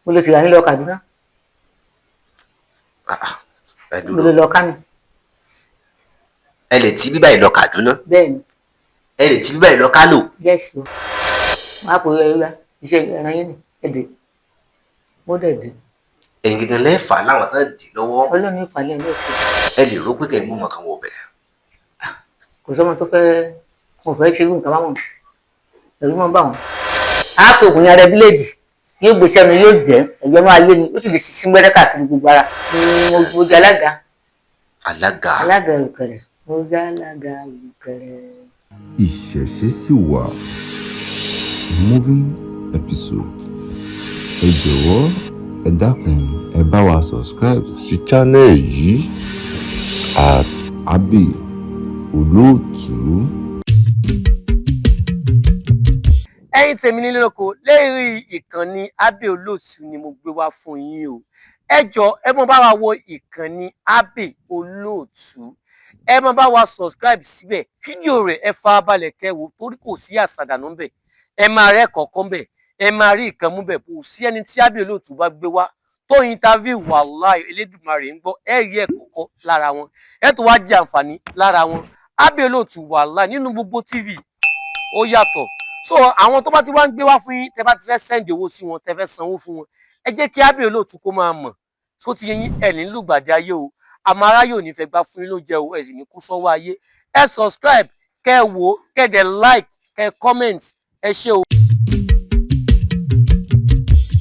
Mo lè tìyà nílọ Kaduna. Ah, ah, ẹ Mo lè dúró. lọ Kánò. Ẹ lè ti bíbá yìí lọ Kaduna? Bẹ́ẹ̀ ni. Ẹ lè ti bíbá yìí lọ Kánò? Yes o. Wọ́n á pè é ẹ̀yà iṣẹ́ ẹran yín ni ẹ̀dẹ̀ mo dẹ̀ dé. Ẹ̀yin gangan lẹ́ẹ̀fà láwọn tán dì lọ́wọ́? Ọlọ́run ní ìfàlẹ́ ní òsì. Ẹ lè rò pé kẹ́ ẹ mú ọmọ kan wọ bẹ̀? Kò sọ́mọ tó fẹ́, mo fẹ́ ṣe irú nǹkan báwọn, ẹ̀rú mọ́ bá wọn. Á pè òkùnrin ara bíléèdì, yóò gbé sẹ́nu, yóò jẹ́ ẹ̀yọ́nú ayé ni, ó sì lè ṣiṣẹ́ gbẹ́rẹ́ káàkiri gbogbo ara. Mo jẹ́ alága. Alága? Alága ìrùkẹ̀rẹ̀, mo jẹ́ alága ìrùkẹ̀rẹ̀. Ìṣẹ̀ṣe sì wà. Moving episode. Ẹ jọ̀wọ́, ẹ dákun, ẹ bá wa subscribe sí channel yìí @AbbyOlóòtú. Ẹ̀yin tèmi nílé lóko, lórí ìkànnì Abbey Olóòtú ni mo gbé wá fún yín o. Ẹ jọ, ẹ mọ bá wa wo ìkànnì Abbey Olóòtú, ẹ mọ bá wa subscribe síbẹ̀. Fídíò rẹ̀, ẹ farabalẹ̀ kẹ́ wò, torí kò sí àṣàdànù ńbẹ̀. Ẹ máa rẹ́ kọ̀ọ̀kan ńbẹ̀, ẹ máa rí ìkan mú bẹ̀. Kò sí ẹni tí Abbey Olóòtú bá gbé wá tó interview, wàláì, Elédùmarè ń gbọ́, ẹ rí ẹ̀kọ́ lára wọn, ẹ tó wá jẹ àǹfààní lára wọn. Abbey Olóòtú, wàláì, nínú gbogbo TV, ó yàtọ̀. So àwọn tó bá ti wá ń gbé wá fún yín, tẹ bá ti fẹ́ send owó sí wọn, tẹ fẹ́ sanwó fún wọn, ẹ jẹ́ kí Abbey Olóòtú kó máa mọ̀ tó ti yín. Ẹ̀ ní lùgbàdì ayé o, àmọ́ aráyé ò ní fẹ́ gbá fún yín ló jẹ o, ẹ sì ní kú sọ́wọ́ ayé. Ẹ subscribe, kẹ́ ẹ wò ó, kẹ́ ẹ dẹ̀ like, kẹ́ ẹ comment. Ẹ ṣé o.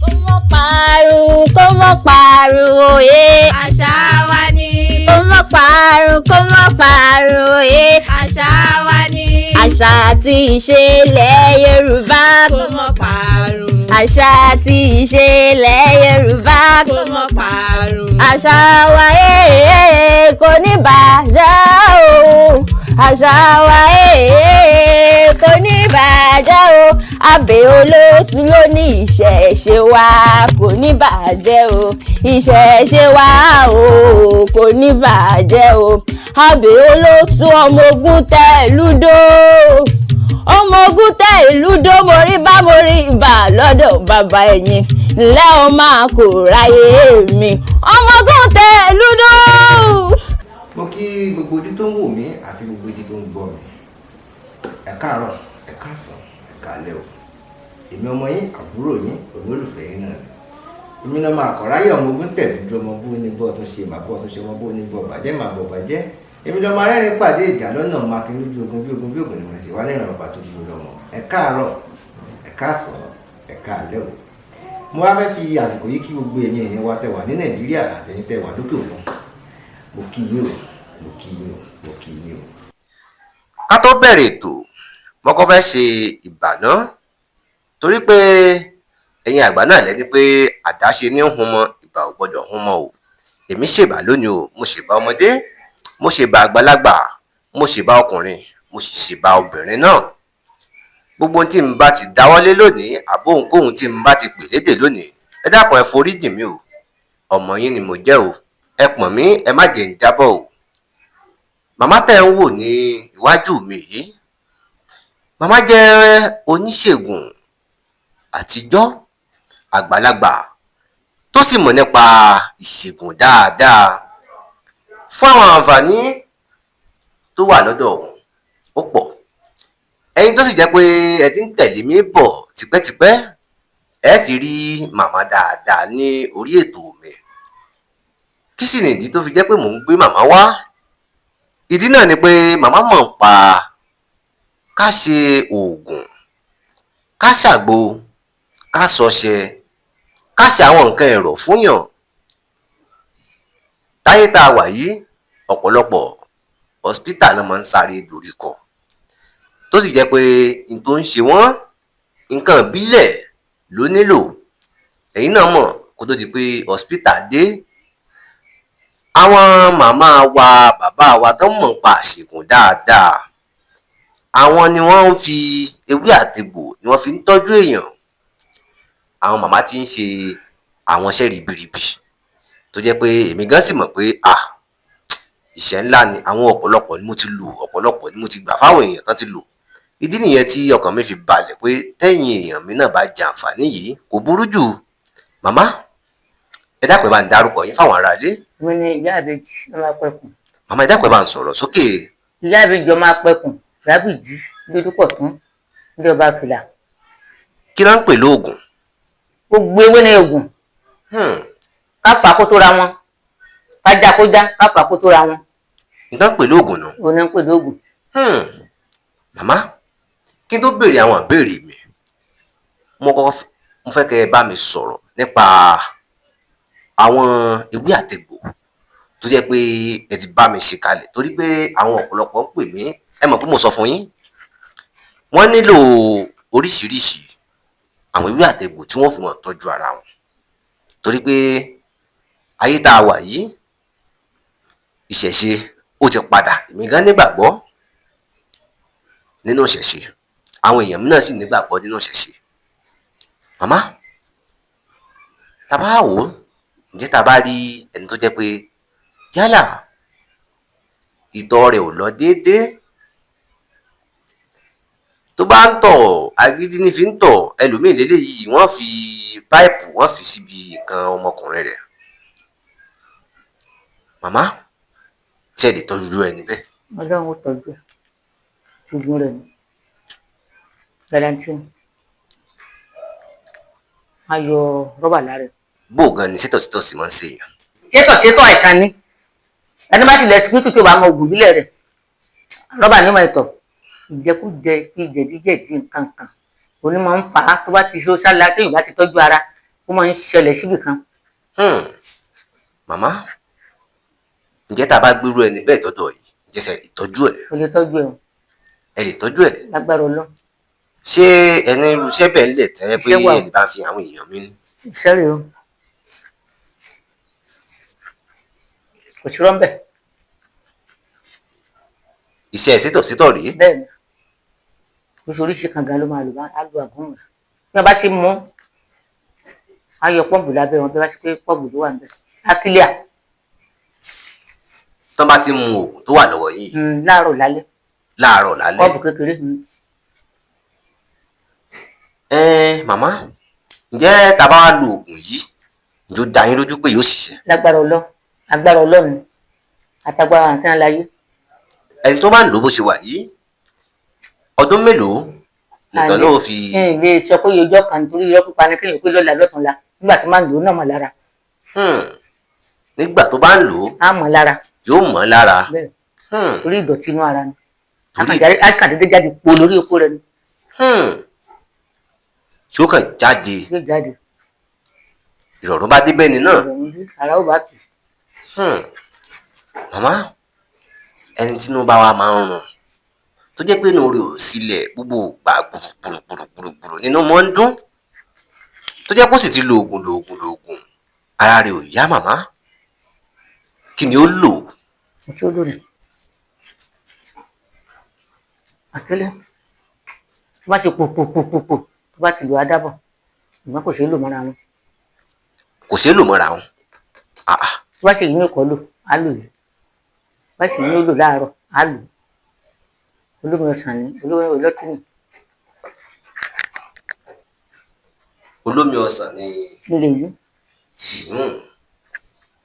Kó mọ́ parun, kó mọ́ parun òye. Àṣà wa ni. Kó mọ́ parun, kó mọ́ parun òye. Àṣà wa ni. Àṣà àti ìṣe ilẹ̀ Yorùbá. Kó mọ́ parun. Àṣà àti ìṣe ilẹ̀ Yorùbá. Kó mọ́ parun. Àṣà wa ee kò ní bàjẹ́ o, àṣà wa ee kò ní bàjẹ́ o. Abbey Olóòtú ló ní ìṣẹ̀ṣe wa kò ní bàjẹ́ o, ìṣẹ̀ṣe wa o kò ní bàjẹ́ o. Abbey Olóòtú, ọmọ ogun tẹ lúdó, ọmọ ogun tẹ ìlú dó, mo rí bá, mo rí ibà lọ́dọ̀ bàbá ẹ̀yìn ńlẹ́ o, máa kò ráyè mi, ọmọ ogun tẹ ìlú dó. Mo kí gbogbo ojú tó ń wò mí àti gbogbo etí tó ń gbọ́ mi. Ẹ káàárọ̀, ẹ káàsán, ẹ káalẹ́ o. Èmi ọmọ yín, àbúrò yín, olólùfẹ́ yín náà ni. Èmi náà máa kọ̀ráyè, ọmọ ogun tẹ̀lé dúró, ọmọ bó ní bọ́ tún ṣe màá bọ́ tún ṣe, ọmọ bó ní bọ́ bàjẹ́ màá bọ̀ bàjẹ́. Èmi lọ́mọ arẹ́rìn pàdé ìjà lọ́nà makin lójú ogun, bí ogun bí ogun ni mo sì wá ní ìrànwọ́ bàbá tó dúró lọ́mọ. Ẹ káàárọ̀, ẹ káàsán, ẹ káalẹ́ o. Mo wá fẹ́ fi àsìkò yìí kí gbogbo ẹ̀yin èèyàn wa tẹ́ wà ní Nàìjíríà àtẹ̀yin tẹ́ wà lókè òkun. Mo kí yín o, mo kí yín o, mo kí yín o. Ká tó bẹ̀rẹ̀ ètò, mo kọ́ fẹ́ ṣe ìbàná, torí pé ẹ̀yin àgbà náà lẹ́ni pé àdáṣe ní hun mọ́, ìbà ò gbọ́dọ̀ hun mọ́ o. Èmi ṣèbà lónìí o. Mo ṣèbà ọmọdé, mo ṣèbà àgbàlagbà, mo ṣèbà ọkùnrin, mo sì ṣèbà obìnrin náà. Gbogbo ohun tí n bá ti dáwọ́lé lónìí àbó ohunkóhun tí n bá ti pè lédè lónìí, ẹ dákun, ẹ forí jì mí o. Ọmọ yín ni mo jẹ́ o, ẹ pọ̀n mí, ẹ má jẹ́ ń jábọ́ o. Màmá tẹ́ ń wò ní iwájú mi yìí, màmá jẹ́ oníṣègùn àtijọ́, àgbàlagbà tó sì mọ̀ nípa ìṣègùn dáadáa. Fún àwọn àǹfààní tó wà lọ́dọ̀ òun, ó pọ̀. Ẹ̀yin tó sì jẹ́ pé ẹ ti ń tẹ̀lé mi bọ̀ tipẹ́tipẹ́, ẹ ti rí màmá dáadáa ní orí ètò mi. Kí sì nìdí tó fi jẹ́ pé mò ń gbé màmá wá? Ìdí náà ni pé màmá mọ̀ ń pa ká ṣe oògùn, ká ṣàgbo, ká ṣọṣẹ, ká ṣe àwọn nǹkan ẹ̀rọ̀ fúnyàn. Táyé tá a wà yìí, ọ̀pọ̀lọpọ̀ hospital náà máa ń sáré dorí kọ, tó sì jẹ́ pé n tó ń ṣe wọ́n, nǹkan ìbílẹ̀ ló nílò. Ẹ̀yin náà mọ̀, kó tó di pé hospital dé, àwọn màmá wa, bàbá wa tó mọ̀ nípa àṣègùn dáadáa, àwọn ni wọ́n ń fi ewé àtegbò ni wọ́n fi ń tọ́jú èèyàn. Àwọn màmá tí ń ṣe àwọn iṣẹ́ ribiribi tó jẹ́ pé èmi gan sì mọ̀ pé ah, iṣẹ́ ńlá ni. Àwọn ọ̀pọ̀lọpọ̀ ni mo ti lò, ọ̀pọ̀lọpọ̀ ni mo ti gbà fáwọn èèyàn tán ti lò. Ìdí nìyẹn tí ọkàn mi fi balẹ̀ pé tẹ́yìn èèyàn mi náà bá jẹ àǹfààní yìí, kò burú jù. Màmá, ẹ dákun, ẹ bá ń dárúkọ yín fáwọn aráalé. Èmi ni ìyá àbèjì ọmọ apẹkùn. Màmá, ẹ dákun, ẹ bá ń sọ̀rọ̀ sókè. Ìyá àbèjì ọmọ apẹkùn rábìjì lórúkọ tún ní ọba fìlà. Kí ló ń pè lóògùn? Gbogbo ewé ní oògùn. Ká fà kó tó ra wọn, ká já kó já, ká fà kó tó ra wọn. Nǹkan ń pè lóògùn nù. Òun ní ń pè lóògùn. Màmá, kí n tó béèrè àwọn ìbéèrè mi, mo kọ́kọ́ mo fẹ́ kẹ́ ẹ bá mi sọ̀rọ̀ nípa àwọn ewé àtegbò tó jẹ́ pé ẹ ti bá mi ṣe kalẹ̀, torí pé àwọn ọ̀pọ̀lọpọ̀ ń pè mí. Ẹ mọ̀ pé mo sọ fún yín, wọ́n nílò oríṣiríṣi àwọn ewé àtegbò tí wọ́n fi mọ̀ tọ́jú ara wọn, torí pé ayé tá a wà yìí, ìṣẹ̀ṣe ó ti padà. Èmi gan nígbàgbọ́ nínú ìṣẹ̀ṣe, àwọn èèyàn mi náà sì nígbàgbọ́ nínú ìṣẹ̀ṣe. Màmá, tá a bá wò ó, ǹjẹ́ tá a bá rí ẹni tó jẹ́ pé yálà ìtọ̀ rẹ̀ ò lọ déédéé, tó bá ń tọ̀ agídí ní fi ń tọ̀, ẹlòmíì lélẹ́yìí, wọ́n fi páìpù, wọ́n fi síbi nǹkan ọmọkùnrin rẹ̀, màmá, ṣé ẹ lè tọ́jú irú ẹni bẹ́ẹ̀? Ọlọ́run ó tọ́jú ẹ̀, oògùn rẹ̀ ni guarantee ni á yọ rọ́bà lára ẹ̀. Bó o gan ni sétọ̀sétọ̀ sì máa ń ṣèyàn? Sétọ̀ àìsàn ni. Ẹni bá sì lọ síbítù tí ò bá mọ oògùn ìbílẹ̀ rẹ̀, rọ́bà ní ìmọ̀ ìtọ̀, ìjẹkújẹ, ìjẹ̀díjẹ̀dí, nǹkan kan òní máa ń fà á. Tó bá ti ṣe sálá, téèyàn bá ti tọ́jú ara, ó máa ń ṣẹlẹ̀ síbì kan. Màmá, ǹjẹ́ tá a bá gbérú ẹni bẹ́ẹ̀ dọ́dọ̀ yìí, ǹjẹ́ ṣe lè tọ́jú ẹ̀? Ó lè tọ́jú ẹ̀ o. Ẹ lè tọ́jú ẹ̀? Lágbára Ọlọ́run. Ṣé ẹni irú iṣẹ́ bẹ́ẹ̀ ńlẹ̀ tẹ́ pé Iṣẹ́ wà o. ẹ lè bá fi àwọn èèyàn mi ní? Iṣẹ́ rèé o, kò sí rọ́ńbẹ̀. Iṣẹ́ sétọ̀sétọ̀ rèé? Bẹ́ẹ̀ ni. Oríṣiríṣi kan gan ló máa lò, bá á lo àgúnmu rẹ̀. Bí wọ́n bá ti mú, á yọ pọ́ǹpù lábẹ́ wọn. Bí wọ́n bá ti pé pọ́ǹpù ló wà níbẹ̀, á kílíà. Tán bá ti mu oògùn tó wà lọ́wọ́ yìí? Láàárọ̀ lálẹ́. Láàárọ̀ lálẹ́. Kọ́ọ̀pù kékeré. Ẹ màmá, ǹjẹ́ tá a bá wá lo oògùn yìí, ǹjẹ́ ó dá yín lójú pé yóò ṣiṣẹ́? Lágbára Ọlọ́run, agbára Ọlọ́run ni, àtagbára àti àlàyé. Ẹni tó bá ń lò ó bó ṣe wà yìí, ọdún mélòó nìkan náà fi? N lè sọ pé ọjọ́ kan, nítorí irọ́ pípa ni kéèyàn pé lọ́la lọ́túnla. Nígbà tí máa ń lò ó náà mọ̀ lára. Nígbà tó bá ń lò ó, á mọ̀ lára. Yóò mọ̀ ọ́ lára. Bẹ́ẹ̀. Torí ìdọ̀tí inú ara ni. Á kàn dédé jáde po lórí oko rẹ ni. Tí ó kàn jáde. Yóò jáde. Ìrọ̀rùn bá dé bẹ́ẹ̀ ni náà. Ìrọ̀rùn dé, ara ó bá tù. Màmá, ẹni tínú bá wa máa ń rùn, tó jẹ́ pé inú rẹ̀ ò sílẹ̀ gbogbo ìgbà, gbùrùgbùrùgbùrùgbùrù nínú mọ́ ń dún, tó jẹ́ kó sì ti lo oògùn, lo oògùn, lo oògùn, ara rẹ̀ ò yá, màmá, kí ni ó lò? Tí ó lò ní àkẹlẹ, tó bá ti pò pò pò pò pò, tó bá ti lò á dábọ̀, ṣùgbọ́n kò ṣeé lò mọ́ra wọn. Kò ṣeé lò mọ́ra wọn? Ah, ah. Tó bá sì yí ní ìkọ́ lò á lò yìí, bá sì ní ó lò láàárọ̀ á lò olómi ọsàn ní olómi ọlọ́tí ní. Olómi ọsàn ni? Nílé yìí.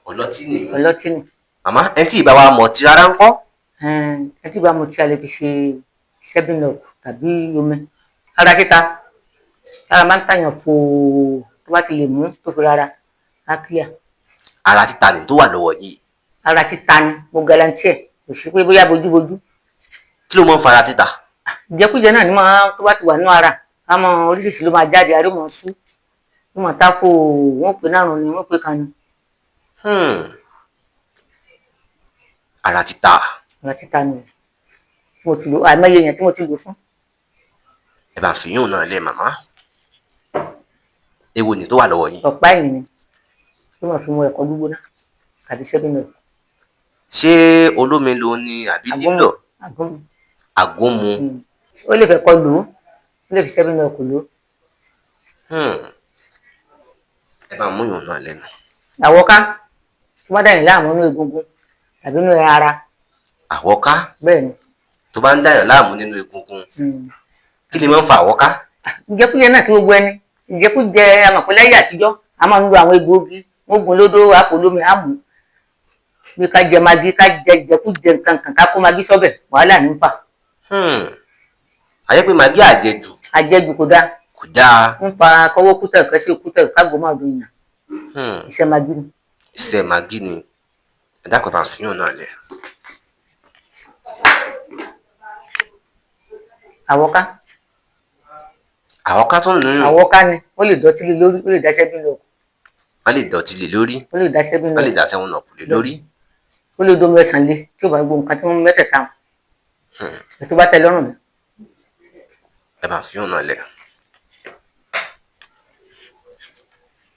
Ọlọ́tí nìyí. Ọlọ́tí ní. Màmá, ẹni tí ìbá wa mọ̀ tí rárá ń kọ́? Ẹ tí bá mu tí a lè fi ṣe 7 Up tàbí omi ara títa, tára máa ń tàyàn fòó, tó bá ti lè mú tó fi rárá, á clear. Ara títa ni tó wà lọ́wọ́ yìí? Ara títa ni, mo guarantee ẹ̀, kò sí pé bóyá bójúbójú. Kí ló máa ń fa ara títa? Ìjẹkújẹ náà ni máa tó bá ti wà nínú ara, á mọ oríṣiríṣi ló máa jáde, aró mọ sú, ló mọ tá fò, wọn pè nárùn ni wọn pè kan ni. Ara títa. Ara títa ni mo ti lò, àìmọye èèyàn tí mo ti lò fún. Ẹ bá ń fi yún náà lẹ, màmá. Èwo ni tó wà lọ́wọ́ yín? Ọ̀pá ẹ̀yìn ni ló máa fi mu ẹ̀kọ́ gbígbóná tàbí 7 Up. Ṣé olómi lo ni àbí lílọ̀? Àgúnmu. Àgúnmu. Ó lè fẹ́ kọ́ lò ó, ó lè fi 7 Up lò ó. Ẹ bá mú yún náà lẹ́nu. Àwọ̀ká tó bá dà yín láàmú nínú egungun tàbí nínú ara. Àwọ̀ká? Bẹ́ẹ̀ ni. Tó bá ń dàyàn láàmú nínú egungun, kí ni máa ń fa àwọ̀ká? Ìjẹkújẹ náà kí gbogbo ẹni, ìjẹkújẹ amọ̀pẹ́ láyé àtijọ́. A máa ń lo àwọn egbòogi, wọ́n gun lódó, àpò lómi àmú, bí ká jẹ magi, ká jẹ jẹkújẹ nǹkan kan, ká kó magi sọ́bẹ̀, wàhálà ní fà. Àyẹ́ pé magi àjẹjù. Àjẹjù kò dáa. Kò dáa. Ń fa kọ́wọ́ kútẹ̀ kẹ́sì kútẹ̀ kágbó máa dùn yàn. Iṣẹ́ magi ni. Iṣẹ́ magi ni. Ẹ dákun, bá ń fi hàn náà lẹ̀. Àwọ̀ká. Àwọ̀ká tó ń nù. Àwọ̀ká ni, ó lè dọ̀tí lé lórí, ó lè dáṣẹ́ bí lọ. Wọ́n lè dọ̀tí lé lórí. Ó lè dáṣẹ́ bí lọ. Wọ́n lè dáṣẹ́ wọn nà kù lé lórí. Ó lè domi ẹ̀sán lé tí ó bá gbọ́ nǹkan tí wọ́n mẹ́tẹ̀ẹ̀ta wọn. Ètò bá tẹ́ lọ́rùn mi. Ẹ bá fi hàn náà lẹ̀.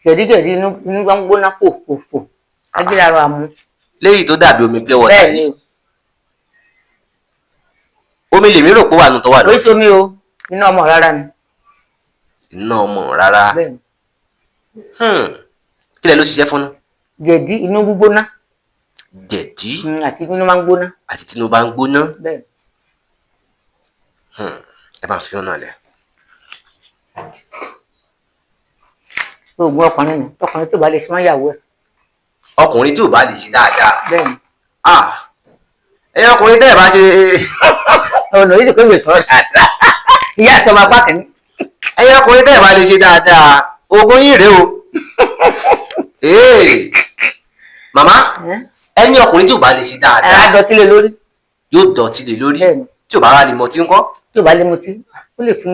Gẹ̀dígẹ̀dí inú bá ń gbóná fòfòfò. Agbéra àmú. Léyìí tó dàbí omi pure water yìí. Omi lèmi rò pé wà nù tó wà lórí. Oríṣi omi o, iná ọmọ rárá ni. Iná ọmọ rárá. Bẹ́ẹ̀ni. Kí lẹ ló ṣiṣẹ́ fún náà? Jẹ̀dí inú gbígbóná. Jẹ̀dí. Àti inú máa ń gbóná. Àti tinú bá ń gbóná. Bẹ́ẹ̀ni. Ẹ bá fi hàn náà lẹ̀. Oògùn ọkùnrin ni, ọkùnrin tí ò bá lè súnmọ́ ìyàwó ẹ̀. Ọkùnrin tí ò bá lè ṣe dáadáa. Bẹ́ẹ̀ni. Ẹ̀yin ọkùnrin tẹ́ ẹ̀ bá ṣe. Ọ̀nà yìí ti kó lè sọ̀rọ̀ dáadáa. Ìyá àtọmọ apá kìíní. Ẹ̀yin ọkùnrin tẹ́ ẹ̀ bá lè ṣe dáadáa, oògùn yìí rèé o. Màmá, ẹni ọkùnrin tí ò bá lè ṣe dáadáa. Á dọ̀tí lé lórí. Yóò dọ̀tí lé lórí. Tí ò bá wá lè mọtí ńkọ́? Tí ò bá lè mọtí, ó lè fi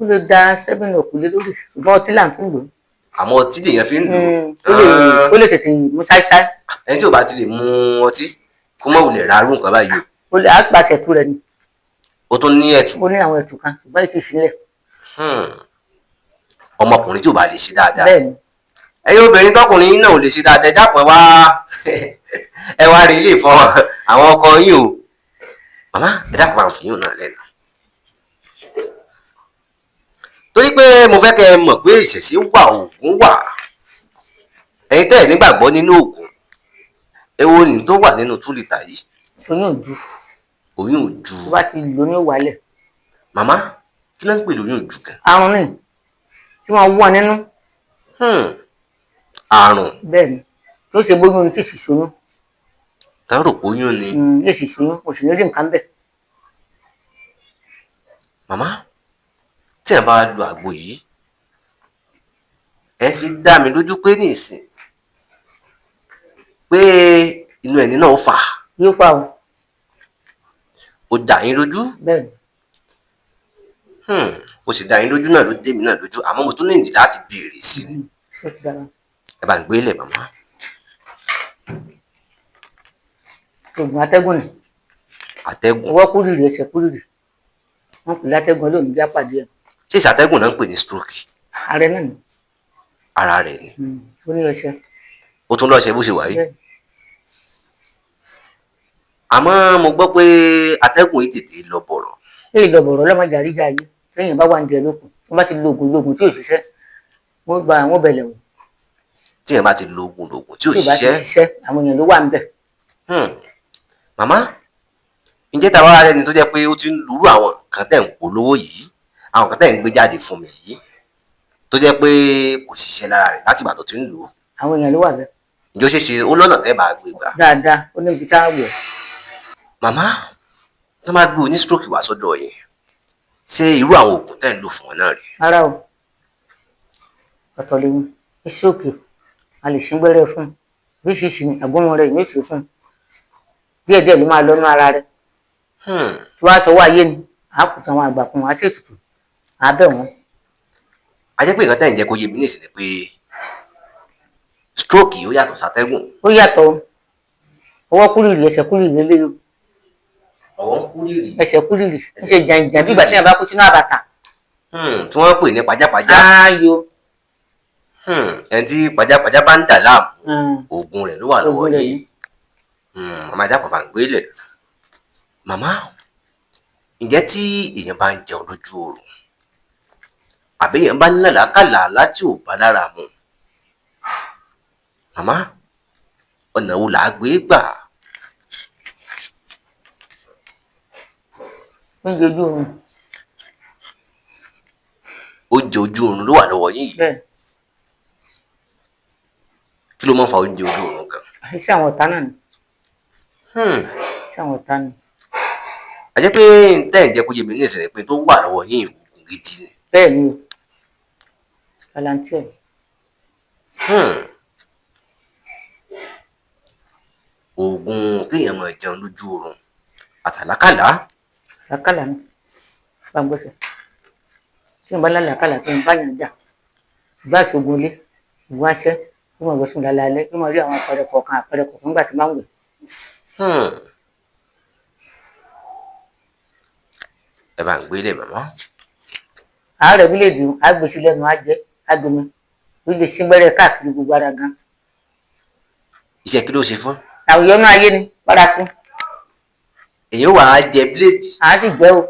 ó lè da 7 up lé lórí, ṣùgbọ́n ọtí là ń tún lò. Àmọ́ ọtí lèèyàn fi ń lò. Ó lè tètè mú ṣáíṣáí. Ẹni tí ò bá ti lè mu ọtí, kó má wulẹ̀ ra irú nǹkan báyìí o. Ó lè àpàṣẹ ẹ̀tù rẹ̀ ni. Ó tún ní ẹ̀tù. Ó ní àwọn ẹ̀tù kan, ṣùgbọ́n ètí ìsílẹ̀. Ọmọkùnrin tí ò bá lè ṣe dáadáa. Bẹ́ẹ̀ni. Ẹ̀yin obìnrin tọkùnrin náà ò lè ṣe dáadáa, ẹ dákun ẹ wá rí ilé ìfọ àwọn ọkọ yín o. Màmá, ẹ dákun àwọn fìyún náà lẹ́nu. Torí pé mo fẹ́ kẹ́ ẹ mọ̀ pé ìṣẹ̀ṣe wà, òògùn wà. Ẹ̀yin tẹ́ ẹ̀ nígbàgbọ́ nínú òògùn, èwo ni tó wà nínú 2 litre yìí? Oyún ojú. Oyún ojú. Tó bá ti lò ní wàhálẹ̀. Màmá, kí ló ń pè lóyún ojú gan? Àrùn ni tí wọ́n wọ́ nínú. Àrùn. Bẹ́ẹ̀ni, tó ṣe bóyún ní tí sì ṣoyún. Tá rò pé oyún ni. Lè sì ṣoyún, kò sì ní rí nǹkan bẹ́ẹ̀. Màmá, tí ẹ bá lo àgbo yìí, ẹ fi dá mi lójú pé ní ìsìn pé inú ẹni náà ó fà. Yóò fà o. Ó dá yín lójú? Bẹ́ẹ̀ni. Ó sì dá yín lójú náà ló dé mi náà lójú, àmọ́ mo tún ní ìdí láti béèrè sí i. Ẹ bá ń gbé lẹ̀ màmá. Oògùn atẹ́gùn ni. Atẹ́gùn. Ọwọ́ kúrìrì, ẹsẹ̀ kúrìrì. Wọ́n pè látẹ́gùn olóòmí bí apàdé ẹ̀. Ṣé ìṣàtẹ́gùn náà ń pè ní stroke? Ààrẹ náà ni. Ara rẹ̀ ni. Ó ní ọṣẹ. Ó tún lọ́ṣẹ bó ṣe wà yìí. Àmọ́ mo gbọ́ pé atẹ́gùn yìí tètè lọ bọ̀rọ̀. Èyí lọ bọ̀rọ̀ ọlọ́mọdé àríjà ayé lẹ́yìn bá wà ní ẹlòkùn tó bá ti lo oògùn tí ò ṣiṣẹ́, wọ́n gba àwọn bẹ̀lẹ̀ wò. Tí èèyàn bá ti lo oògùn tí ò ṣiṣẹ́, àwọn èèyàn ló wà níbẹ̀. Màmá, ǹjẹ́ tá a bá rẹ́ni tó jẹ́ pé ó ti ń lurú àwọn nǹkan tẹ̀ ń polówó yìí, àwọn nǹkan tẹ̀ ń gbé jáde fún mi yìí, tó jẹ́ pé kò ṣiṣẹ́ lára rẹ̀ láti ìgbà tó ti ń lò ó. Àwọn èèyàn ló wà bẹ́ẹ̀. Ǹjẹ́ ó ṣeé ṣe ó lọ́nà tẹ́ bá gbé gbà? Dáadáa, ó ní ibi tá a wọ̀. Màmá, tó máa gbé oní stroke wá sọ́dọ̀ yín, ṣé irú àwọn oògùn tẹ́ ń lò fún wọn náà rèé? Rárá o, ọ̀tọ̀ lè ní stroke, a lè sín gbẹ́rẹ́ fún un, oríṣiríṣi ni àgbọ̀mọ rẹ̀ yóò ṣe fún un, díẹ̀díẹ̀ ló máa lọ́nú ara rẹ̀. Tí wàá sọ wá ayé ni, àá kùtù àwọn àgbà kan, àá ṣètùtù, àá bẹ̀ wọ́n. A jẹ́ pé nǹkan tẹ́ ń jẹ́ kó yé mi nísìnyí ni pé stroke ó yàtọ̀ sátẹ́gùn. Ó yàtọ̀, ọwọ́ kúrìrì, ẹsẹ̀ kúrìrì lélẹ́yìn. Ọwọ́ ń kúrìrì. Ẹsẹ̀ kúrìrì, ń ṣe jàǹjàǹ bí ìgbà tí èèyàn bá kú sínú àbàtà. Tí wọ́n pè ní pajápajá. Áyò. Ẹni tí pajápajá bá ń dà láàmú, oògùn rẹ̀ ló wà lọ́wọ́ yìí. Màmá ẹ̀dá pàpà ń gbélé. Màmá, ǹjẹ́ tí èèyàn bá ń jẹun lójú oorun, àbí èèyàn bá ń làlákàlà láti ò bá lára mu? Màmá, ọ̀nà wo là á gbé gbà? Oúnjẹ ojú oorun. Oúnjẹ ojú oorun ló wà lọ́wọ́ yín yìí. Bẹ́ẹ̀. Kí ló máa ń fa oúnjẹ ojú oorun gan? Iṣẹ́ àwọn ọ̀tá náà ni. Iṣẹ́ àwọn ọ̀tá ni. A jẹ́ pé tẹ́ ẹ̀ ń jẹ́ kó yé mi ní ìsìn pé tó wà lọ́wọ́ yín oògùn gidi ni. Bẹ́ẹ̀ ni o, palantir. Oògùn kéèyàn máa jẹun lójú oorun àtàlákàlà. Làkàlà ni gbangbọ́sẹ̀ tí wọn bá lálàkàlà tó ń bá yàn jà, ìbá àṣogun ilé, ìwọ aṣẹ yóò máa wọsùn lálẹ́, yóò máa rí àwọn àpẹẹrẹ kọ̀ọ̀kan, àpẹẹrẹ kọ̀ọ̀kan nígbà tí máa ń wẹ̀. Ẹ bá ń gbélé màmá. Àárẹ̀ bíléèdì àgbèsí lẹ́nu àjẹ́ àgbomi ó lè síngbẹ́rẹ́ káàkiri gbogbo ara gan. Iṣẹ́ kí ló ṣe fún? Àwùjọ náà ayé ni bárakú. Èyàn wà á jẹ bíléèdì. À á sì jẹ́ o,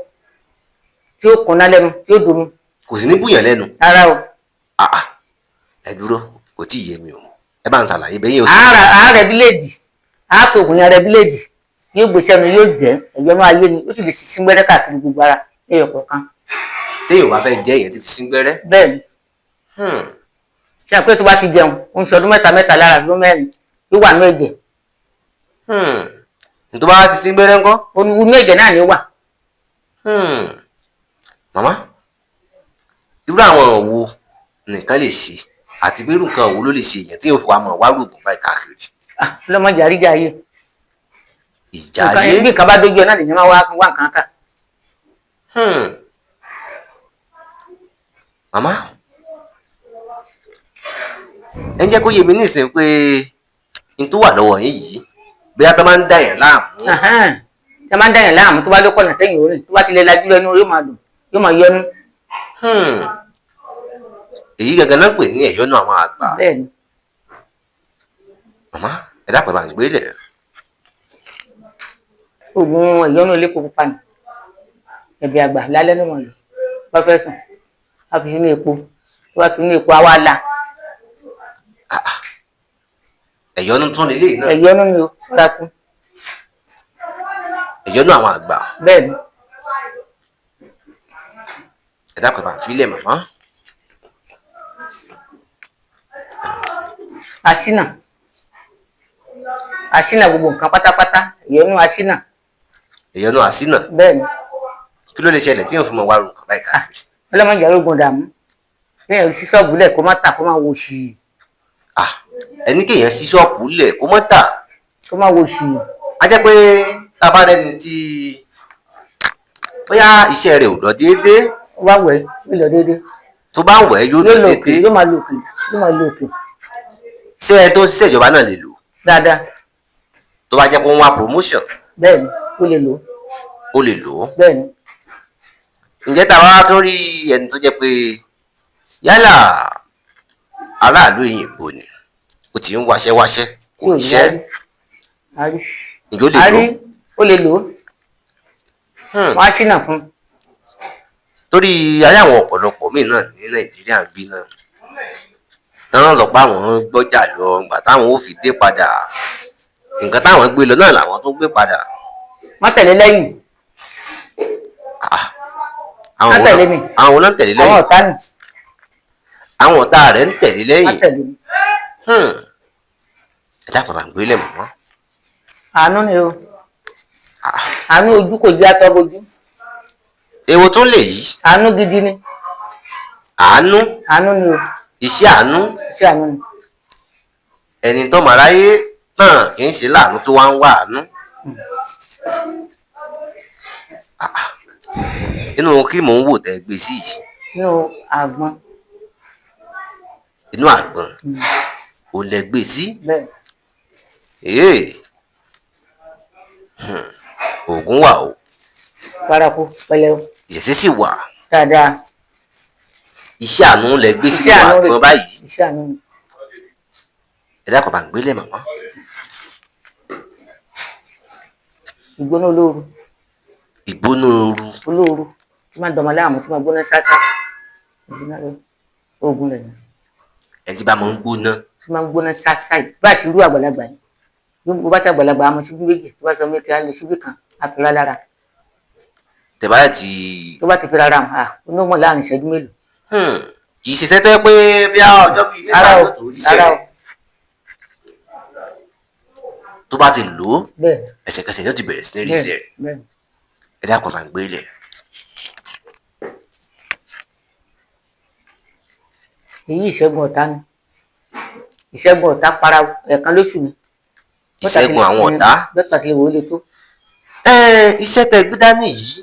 tí ó kúnná lẹ́nu, tí ó domi. Kò sì ní bùyàn lẹ́nu. Rárá o. Àà, ẹ dúró, kò tí ì yé mi o, ẹ bá ń ṣàlàyé bẹ́ẹ̀ yóò sì. Àárẹ̀ bíléèdì, àátò ògùn yẹn rẹ bíléèdì, yóò gbé sẹ́nu, yóò jẹ́ ẹ̀yọ́nú ayé ni, ó sì lè síngbẹ́rẹ́ káàkiri gbogbo ara lẹ́yọ̀ kọ̀ọ̀kan. Téèyàn bá fẹ́ jẹ́, èèyàn ti fi síngbẹ́rẹ́. Bẹ́ẹ̀ ni. Ṣé àpé tó bá ti jẹun, ó ń ṣe ọdún mẹ́ta mẹ́ta lára, ọdún mẹ́rin, yóò wà ní ẹ̀jẹ̀. Tó bá fi síngbẹ́rẹ́ ńkọ́? Inú ẹ̀jẹ̀ náà ni ó wà. Màmá, irú àwọn wo nìkan lè ṣe, àti pé irú nǹkan wo ló lè ṣe èèyàn tí yóò fi wá mọ̀ wá rògùn báyìí káàkiri? Lọ́mọdé àríjà ayé. Ìjà ayé. Bí nǹkan bá dójú ẹ náà lèèyàn máa wá wá nǹkan kà. Màmá, ẹ ń jẹ́ kó yé mi nísìnyí pé n tó wà lọ́wọ́ yín yìí, bóyá tó máa ń dà yẹn láàmú. Tó máa ń dà yẹn láàmú, tó bá lókọ̀ náà sẹ́yìn orin, tó bá ti lè lajú lẹ́nu, yóò máa dùn, yóò máa yọnu. Èyí gangan náà ń pè ní ẹ̀yọ́nú àwọn àgbà. Bẹ́ẹ̀ni. Màmá, ẹ dápẹ́ bá ń gbé lẹ̀. Oògùn ẹ̀yọ́nú elépo pupa ni. Ẹ̀bẹ̀ àgbà lálẹ́ ló mọ̀ lò. Bá fẹ́ sùn, a fi sínú epo. Tó bá fi sínú epo, a wá la. Ẹ̀yọ́nú tún lélẹ́yìí náà. Ẹ̀yọ́nú ni o, ọ̀rá kú. Ẹ̀yọ́nú àwọn àgbà. Bẹ́ẹ̀ni. Ẹ dápẹ́ bá ń filẹ̀ màmá. Aṣínà. Aṣínà gbogbo nǹkan pátápátá, ẹ̀yọ́nú aṣínà. Ẹ̀yọ́nú aṣínà. Bẹ́ẹ̀ni. Kí ló lè ṣẹlẹ̀ tí yóò fi mọ wá ru nǹkan báyìí káàkiri? Ọlọ́mọdé arógun dààmú. Kéèyàn ṣí ṣọ́ọ̀bù lẹ̀ kó má tà, kó má wo ṣì. Ẹni kéèyàn ṣí ṣọ́ọ̀bù lẹ̀ kó má tà. Kó má wo ṣì. A jẹ́ pé tá a bá rẹni tí bóyá iṣẹ́ rẹ̀ ò lọ déédéé. Ó bá wẹ̀, yóò lọ déédéé. Tó bá wẹ̀, yóò lọ déédéé. Yóò máa lò òkè, yóò máa lò òkè. Ṣé ẹ tó ń ṣiṣẹ́ ìjọba náà lè lò? Dáadáa. Tó bá jẹ́ pé wọ́n wá promotion. Bẹ́ẹ̀ni, ó lè lò. Ó lè lò ó. Bẹ́ẹ̀ni. Ǹjẹ́ tá a bá wá tún rí ẹni tó jẹ́ pé yálà aráàlú òyìnbó ni, ó ti ń wáṣẹ́ wáṣẹ́, kò níṣẹ́. Ǹjẹ́ ó lè lò ó? Ó lè lò ó. Wọ́n á ṣínà fún un. Torí ayé àwọn ọ̀pọ̀lọpọ̀ míì náà ní Nàìjíríà ń bí náà. Tán lọ pa àwọn gbọ́jà lọ, ìgbà táwọn ó fi dé padà, nǹkan táwọn gbé lọ náà làwọn tó gbé padà. Má tẹ̀lé lẹ́yìn. Má tẹ̀lé mi. Àwọn náà ń tẹ̀lé lẹ́yìn. Àwọn ọ̀tá ni. Àwọn ọ̀tá rẹ̀ ń tẹ̀lé lẹ́yìn. Má tẹ̀lé mi. Ẹ dápẹ́ bá ń gbé lẹ̀ mọ́. Àánú ni o. Àánú ojú kò jẹ́ atọ́ bojú. Èwo tún lè yí? Àánú gidi ni. Àánú? Àánú ni o. Iṣẹ́ àánú? Iṣẹ́ àánú ni. Ẹni tó mọ̀ aráyé náà kì í ṣe láàánú tó wá ń wá àánú. Inú kí mò ń wò tẹ́ gbé sí yìí? Inú àgbọn. Inú àgbọn? Ò lẹ gbé sí? Bẹ́ẹ̀. Òògùn wà o. Paraku pẹ̀lẹ́ o. Ìṣẹ̀ṣe sì wà. Dáadáa. Iṣẹ́ àánú lẹ gbé sínú àgbọn báyìí. Iṣẹ́ àánú ni. Ẹ dákun bá ń gbélé màmá. Ìgbóná olóoru. Ìgbóná ooru. Olóoru tí máa ń dọmọ láàmú, tí máa gbóná ṣáṣá. Ìgbóná rẹ oògùn rẹ ni. Ẹ ti bá máa ń gbóná. Tí máa ń gbóná ṣáṣá yìí, bá a sì rú àgbàlagbà yìí. Bó bá ṣe àgbàlagbà, a mọ síbí méjì, tó bá sọ méjì, á lè síbí kan, á fi rá lára. Tẹ̀bá ti. Tó bá ti fi rárá hàn, ó ní mọ̀ láàrin ìṣẹ́jú mélòó. Kì í ṣiṣẹ́ tó yẹ pé bí a ọjọ́ bíi mẹ́ta ló tó ríṣẹ́ rẹ̀. Tó bá ti lò ó, Bẹ́ẹ̀. ẹsẹ̀kẹsẹ̀ yóò ti bẹ̀rẹ̀ sí ní rí Bẹ́ẹ̀. sí rẹ̀. Bẹ́ẹ̀. Ẹ dákun, bá ń gbé lẹ̀. Èyí ìṣẹ́gun ọ̀tá ni. Ìṣẹ́gun ọ̀tá para ẹ̀ẹ̀kan lóṣù ni. Ìṣẹ́gun àwọn ọ̀tá. Bẹ́ẹ̀ pàtàkì wò ó le tó. Ẹ iṣẹ́ tẹ gbé dání yìí,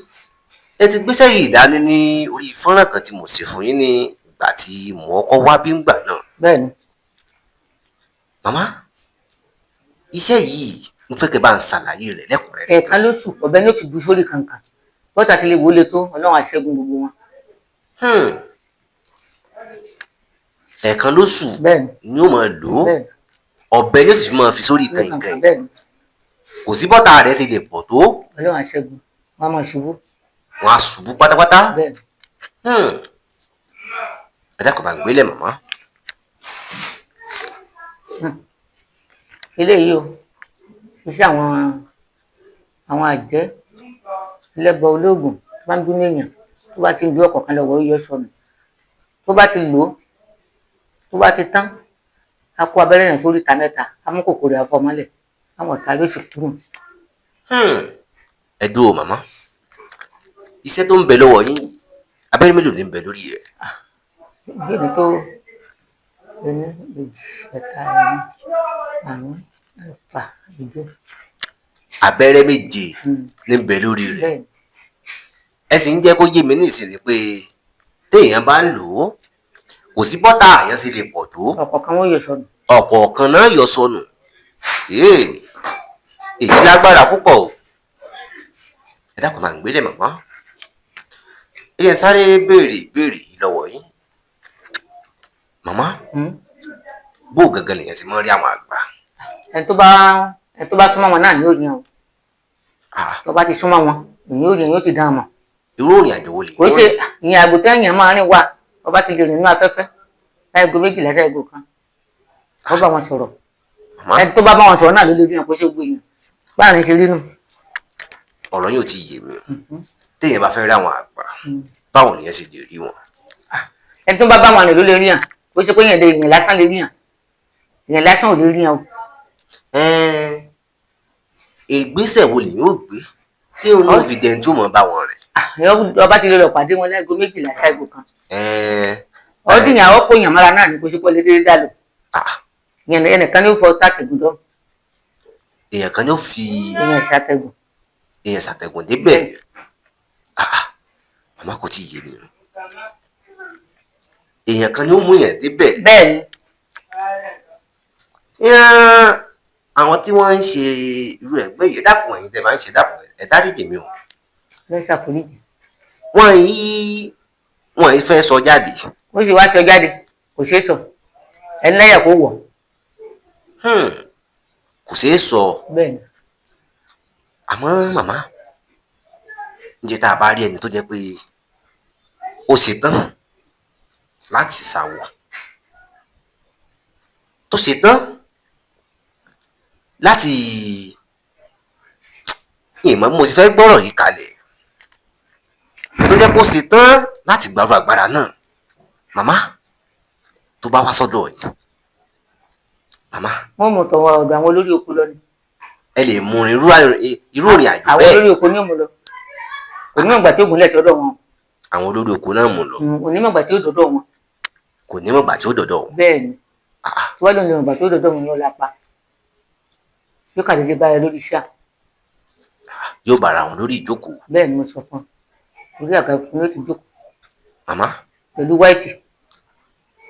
ẹ ti gbéṣẹ́ yìí dání ní orí fọ́nrán kan tí mo ṣe fún yín ní ìgbà tí mo kọ́kọ́ wá bí ngbà náà. Bẹ́ẹ̀ ni. Màmá, iṣẹ́ yìí mo fẹ́ kẹ́ bá ń ṣàlàyé rẹ̀ lẹ́kùnrẹ́rẹ́. Ẹ̀ẹ̀kan lóṣù, ọ̀bẹ ní ó fi bu sórí kankan. Bọ́tà ti lè wò ó le tó, Ọlọ́run á ṣẹ́gun gbogbo wọn. Ẹ̀ẹ̀kan lóṣù Bẹ́ẹ̀ ni. ni ó máa lò ó. Bẹ́ẹ̀ ni. Ọ̀bẹ yóò sì fi máa fi sórí Ní kànkàn. kankan, bẹ́ẹ̀ ni. Kò sí bọ́tà rẹ̀ ṣe lè pọ̀ tó. Ọlọ́run á ṣẹ́gun, wọn á máa ṣubú. Wọn á ṣubú pátápátá. Bẹ́ẹ̀ ni. Ẹ dákun, bá ń gbélé, màmá. Eléyìí o, iṣẹ́ àwọn àjẹ́, ẹlẹ́bọ, olóògùn tó bá ń bínú èèyàn, tó bá ti ń lu ọ̀kọ̀ọ̀kan lọ́wọ́, ó yọ sọnù. Tó bá ti lò ó, tó bá ti tán, á kó abẹ́rẹ́ yẹn sórí ìta mẹ́ta, á mú kòkòrò àfọmọ́lẹ̀, àwọn ọ̀tá ló sì kúrò. Ẹ dúró, màmá. Iṣẹ́ tó ń bẹ lọ́wọ́ yín, abẹ́rẹ́ mélòó ní ń bẹ lórí rẹ̀? Bí èmi tó ení, èjì, ẹ̀ta, ẹ̀rin, àrún, ẹ̀fà, èje. Abẹ́rẹ́ 7 ní ń bẹ lórí rẹ̀. Bẹ́ẹ̀ ni. Ẹ sì ń jẹ́ kó yé mi ní ìsinmi pé téèyàn bá ń lò ó, kò sí bọ́tà àyàn sì lè pọ̀ tó. Ọ̀kọ̀ọ̀kan wọn yọ sọnù. Ọ̀kọ̀ọ̀kan náà yọ sọnù. Èyí lágbára púpọ̀ o. Ẹ dákun, máa ń gbélé, màmá. Ẹ jẹ́ n sáré béèrè ìbéèrè yìí lọ́wọ́ yín, màmá. Bó gangan lèèyàn ti máa ń rí àwọn àgbà? Ẹni tó bá súnmọ́ wọn náà ni yóò rí wọn. Ah, Tó bá ti súnmọ́ wọn, èyí yóò rí, yóò ti dán wọn mọ̀. Irú ìrìn àjò wo lè Kò ṣe ìyẹn àgbò tẹ́yìn máa rìn wá. Tó bá ti lè rìn nínú afẹ́fẹ́ láìgo 12 láìgo 1, wọ́n bá wọn sọ̀rọ̀. Màmá, Ẹni tó bá bá wọn sọ̀rọ̀ náà ló lè rí wọn. Kó ṣe gbé yẹn báàrin ṣe rí nù. Ọ̀rọ̀ yóò ti yé mi o. Téèyàn bá fẹ́ rí àwọn àgbà, báwo lèèyàn ṣe lè rí wọn? Ẹni tó bá bá wọn rìn ló lè rí yàn. Kò ṣe pé yẹn lè yàn lásán lè rí yàn. Yàn lásán ò lè rí yàn o. Ẹ́n, ìgbésẹ̀ wo lèèyàn ó gbé tí òun náà fi dẹni tí ó mọ̀ bá wọn rìn? Ọba ti lè lọ pàdé wọn láìgo 12 ṣáìgo 1. Ẹ́n, Ọdún yẹn àwọn kò yàn mọ́ra náà ní. Kò ṣe pé lè dédé dá lò. Ah, Yẹn ẹnìkan ní ó fọ tàtẹ̀gùn dọ́. Èèyàn kan ní ó fi Èèyàn ṣàtẹ̀gùn. Èèyàn ṣàtẹ̀gùn débẹ̀. Ah, màmá, kò tí ì yé mi o. Èèyàn kan ní ó mú yẹn débẹ̀? Bẹ́ẹ̀ ni. Yán, àwọn tí wọ́n ń ṣe irú ẹgbẹ́ yìí, dákun, ẹ̀yin tẹ́ máa ń ṣe, dákun, ẹ dáríjì mi o. Fẹ́ ṣàforíjì. Wọ́n yìí fẹ́ sọ jáde. Ó sì wá sọ jáde, kò ṣeé sọ. Ẹni lẹ́yà kó wọ̀. Kò ṣeé sọ. Bẹ́ẹ̀ ni. Àmọ́ màmá, ǹjẹ́ tá a bá rí ẹni tó jẹ́ pé ó ṣetán láti ṣàwọ̀, tó ṣetán láti ìmọ̀, bí mo ti fẹ́ gbọ́rọ̀ yìí kalẹ̀, tó jẹ́ kó ṣetán láti gbàrú agbára náà, màmá, tó bá wá sọ́dọ̀ yìí, màmá? Wọ́n mú tọwọ́ ọ̀dọ̀ àwọn olórí oko lọ ni. Ẹ lè mú irú ìrìn àjò Àwọn bẹ́ẹ̀? olórí oko ní òmù lọ. Onímọ̀gbà tí ó gúnlẹ̀ sọ́dọ̀ wọn. Àwọn olórí oko náà mú lọ? Onímọ̀gbà tí ó dọ̀dọ̀ wọn. Kò ní mọ̀gbà tí ó dọ̀dọ̀ wọn? Bẹ́ẹ̀ ni. Ah. Tí wọ́n lòun lè mọ̀gbà tí ó dọ̀dọ̀ wọn, yóò lápá, yóò kà dédé báyìí lórí iṣẹ́. Yóò bára wọn lórí ìjókòó? Bẹ́ẹ̀ ni mo sọ fún un. Orí àga fún yóò ti jókòó. Màmá. Pẹ̀lú white.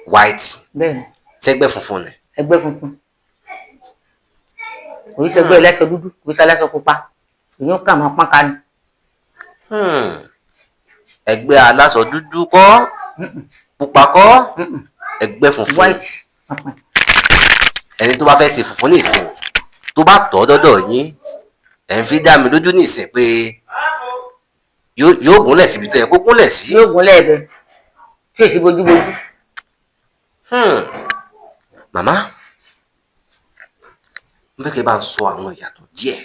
White? Bẹ́ẹ̀ ni. Sẹ́gbẹ́ funfun ni? Ẹgbẹ́ funfun. Kò í ṣẹgbẹ́ ẹlẹ́ṣọ dúdú, kò í ṣe aláṣọ pupa. Èyí ó kà máa pọ́n ká ni. Ẹgbẹ́ aláṣọ dúdú kọ́, pupa kọ́, ẹgbẹ́ funfun. White pọnpọn. Ẹni tó bá fẹ́ ṣe funfun ní ìsìn, tó bá tọ́ dọ́dọ̀ yín, ẹ̀ ń fi dá mi lójú ní ìsìn pé yóò gúnlẹ̀ síbi tó yẹ kó gúnlẹ̀ sí? Yóò gúnlẹ̀ ẹ̀bẹ̀ tí èsì bójúbójú. Màmá, mo fẹ́ kí ẹ bá ń sọ àwọn ìyàtọ̀ díẹ̀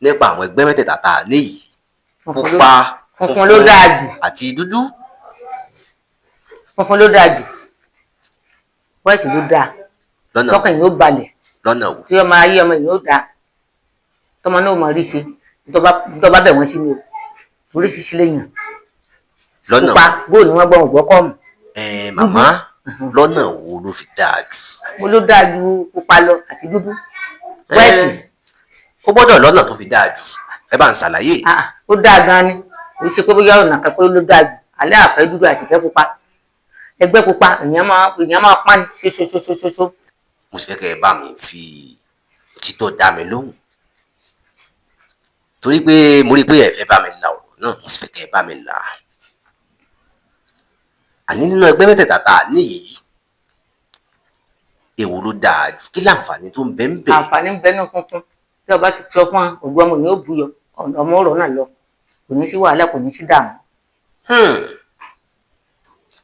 nípa àwọn ẹgbẹ́ mẹ́tẹ̀ẹ̀ta tá a ní yìí. Funfun ló Pupa, Funfun ló dáa jù. àti dúdú. Funfun ló dáa jù. White ló dáa. Lọ́nà Tọkàn yóò balẹ̀. Lọ́nà wo? Tí ọmọ ayé ọmọ yìí ó dáa, tọmọ náà ó mọ rí ṣe. Tó bá bẹ̀ wọ́n sí ni o, oríṣiríṣi lèèyàn. Lọ́nà pupa góòlù wọn gbọ́ ògbọ́ kọ́ọ̀mù. Ẹ màmá, lọ́nà wo ló fi dáa jù? Mo ló dáa ju pupa lọ àti dúdú wẹ́ẹ̀tì. Ó gbọ́dọ̀ lọ́nà tó fi dáa jù, ẹ bá ń ṣàlàyé. Ó dáa gan ni, kì í ṣe pé bóyá ọ̀nà kan pé ló dáa jù. Alẹ́ àfẹ́ dúdú àti ìfẹ́ pupa, ẹgbẹ́ pupa èèyàn máa pọ́n ní ṣoṣoṣoṣoṣo. Mo sì fẹ́ kẹ́ ẹ bá mi fi títọ́ dá mi lóhùn, torí pé mo rí i pé ẹ fẹ́ bá mi la ọ̀rọ̀ náà, mo sì fẹ́ kẹ́ ẹ bá mi là á. Àní nínú ẹgbẹ́ mẹ́tẹ̀ẹ̀ta tá a ní yìí, èwo ló dáa jù? Kí láǹfààní tó ń bẹ ń bẹ? Àǹfààní ń bẹ ní funfun. Tí ọba ti sọ fún ògùn ọmọ yóò buyọ, ọmọ ọ̀rọ̀ náà lọ, kò ní sí wàhálà, kò ní sí dààmú.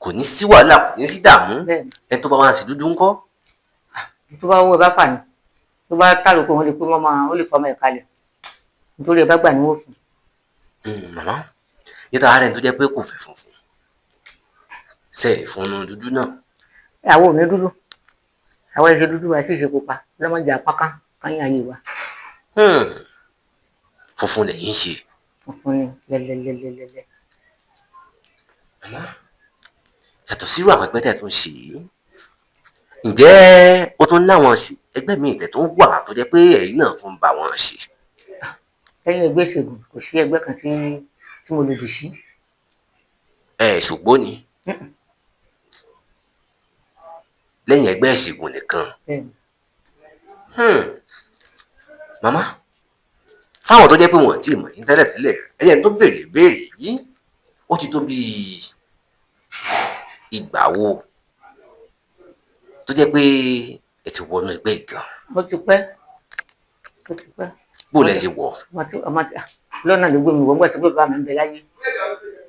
Kò ní sí wàhálà, kò ní sí dààmú. Ẹni tó bá wá sí dúdú ńkọ́? Tó bá wọ ẹ bá fà ní, tó bá tàrò pé wọn lè pé wọn máa ó lè fọmọ ẹ kalẹ̀, nítorí ẹ bá gbà ní wọn fún. Màmá, níta ara ẹni tó jẹ́ pé kò fẹ́ funfun, ṣe lè fún un dúdú náà? Àwọn ò ní dúdú, àwọn ẹsẹ dúdú wa sì ṣe pupa lọmọdé apáká káyìn ayé wa. Funfun lẹ́yìn ṣe. Funfun ni lẹ́lẹ́lẹ́lẹ́lẹ́. Màmá, yàtọ̀ sírú àwọn ẹgbẹ́ tẹ̀ tó ń ṣe yìí, ǹjẹ́ ó tún láwọn ẹgbẹ́ míì tẹ̀ tó ń wà tó jẹ́ pé ẹ̀yin náà tún ń bá wọn ṣe? Lẹ́yìn ẹgbẹ́ ìṣègùn, kò sí ẹgbẹ́ kan tí mo lòdì sí. Ẹ ṣùgbọ́n ni lẹ́yìn ẹgbẹ́ ìṣègùn nìkan. Màmá, fáwọn tó jẹ́ pé wọ́n ti mọ̀ yín tẹ́lẹ̀tẹ́lẹ̀, ẹ̀yẹ́ tó béèrè béèrè yìí, ó ti tó bíi ìgbà wo tó jẹ́ pé ẹ ti wọnú ẹgbẹ́ ìgàn? Ó ti pẹ́, ó ti pẹ́. Bó lẹ ṣe wọ̀? Lọ́nà ló gbé mi wọ̀, nígbà tí bàbá mi ń bẹ láyé.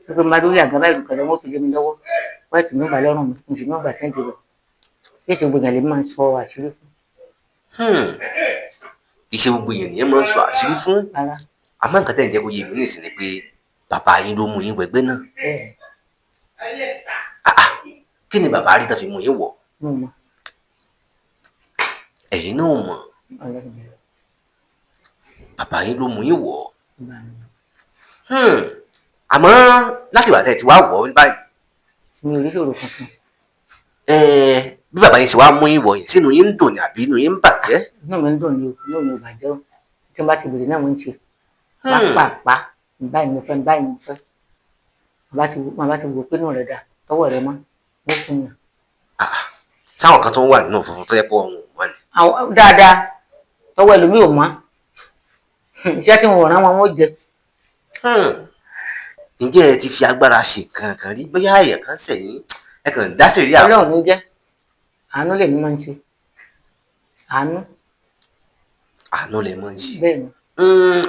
Pé máa lórí àga báyìí kẹlẹ́ wọn fi lé mi lọ́wọ́, wáìtì mi bà lọ́rùn mi, mo sì ní ọgbà tí ń dìbò. Bí èsì gbogbo èèyàn lè máa ń sọ àṣírí fún. Ìṣe gbogbo èèyàn nìyẹn máa ń sọ àṣírí fún. Àmọ́ nǹkan tẹ̀ ń jẹ́ kó yé mi nísìnyí ni pé bàbá yín ló mú yín wẹgbẹ́ náà. Kí ni bàbá rí tán fi mú yín wọ̀? Ẹ̀yin náà mọ̀. Bàbá yín ló mú yín wọ̀. Àmọ́ láti ìgbà tẹ́ ẹ ti wá wọ̀ báyìí. Mi ò rí ṣòro kankan. Bí bàbá yín ṣe wá mú yín wọ̀ yìí, sínú yín ń dùn ní àbí inú yín ń bàjẹ́? Inú mi ń dùn ní o, inú mi ò bàjẹ́ o. Tí n bá ti bèrè náà mo ń ṣe. Pàápàá báyìí mo fẹ́, báyìí mo fẹ́. Màá ti wò pé inú rẹ̀ dà, tọwọ́ rẹ̀ mọ́, mo fún yàn. Sáwọn kan tó ń wà nínú funfun tó yẹ pé ọ̀hún wọn ni. Dáadáa, tọwọ́ ẹlòmíì ò mọ́. Iṣẹ́ tí mo rán wọn wọ́n jẹ. Ǹjẹ́ ẹ ti fi agbára ṣe nǹkan kan rí? Bóyá èèyàn kan sẹ̀yìn, ẹ kàn dá sí rí àwọn. Ọlọ́run ló jẹ́. Àánú lèmi máa ń ṣe. Àánú. Àánú lè máa ń ṣe. Bẹ́ẹ̀ni.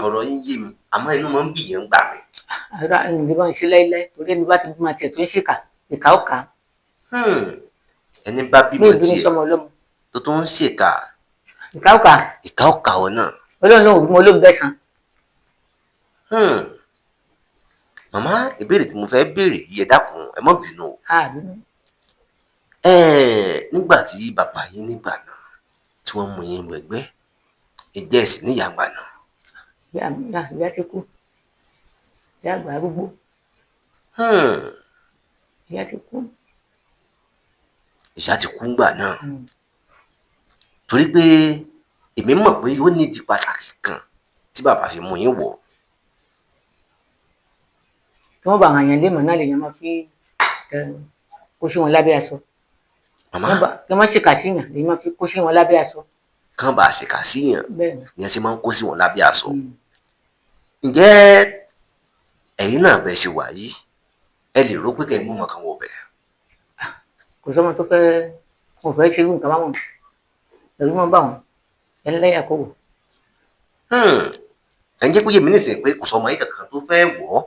Ọ̀rọ̀ yín yé mi, àmọ́ inú máa ń bì yẹn ń gbà mí. Àdúrà ẹni bá ń ṣe láíláí, torí ẹni bá ti bímọ tiẹ̀ tó ń ṣèkà, ìkà ó kà á. Ẹni bá bímọ tiẹ̀ tó tó ń ṣèkà. Ìkà ó kà á. Ìkà ó kà ọ náà. Ọlọ́run ló ń bímọ olóògbé bẹ́sàn. Màmá, ìbéèrè tí mo fẹ́ béèrè yìí, ẹ dákun, ẹ má bínú o. Nígbà tí bàbá yín nígbà náà tí wọ́n mú yín wẹgbẹ́, ǹjẹ́ ẹ sì níyàá gbà náà? Ìyá ti kú. Ìyá àgbà arúgbó. Ìyá ti kú. Ìyá ti kú ńgbà náà. Torí pé èmi mọ̀ pé ó nídìí pàtàkì kan tí bàbá fi mú yín wọ̀. Tí wọ́n bá àwọn èèyàn léèmọ̀ náà lèèyàn máa fi kó sí wọn lábẹ́ aṣọ. Màmá, kí wọ́n ṣèkà síyàn lèèyàn máa fi kó sí wọn lábẹ́ aṣọ. Kán bá ṣèkà síyàn ni ẹ ṣe máa ń kó sí wọn lábẹ́ aṣọ. Ǹjẹ́ ẹ̀yin náà bẹ́ẹ̀ ṣe wà yìí, ẹ lè rò pé kẹ́ ẹ mú ọmọ kan wọ̀ bẹ̀? Kò sọ́mọ tó fẹ́, mo fẹ́ ṣe irú nǹkan báwọn, ẹ̀rú máa ń bà wọ́n, ẹni lẹ́yà kó wò. Ẹ ń jẹ́ kó yé mi nísìnyí pé kò sọ́mọ yín kankan tó fẹ́ wọ̀ ọ́.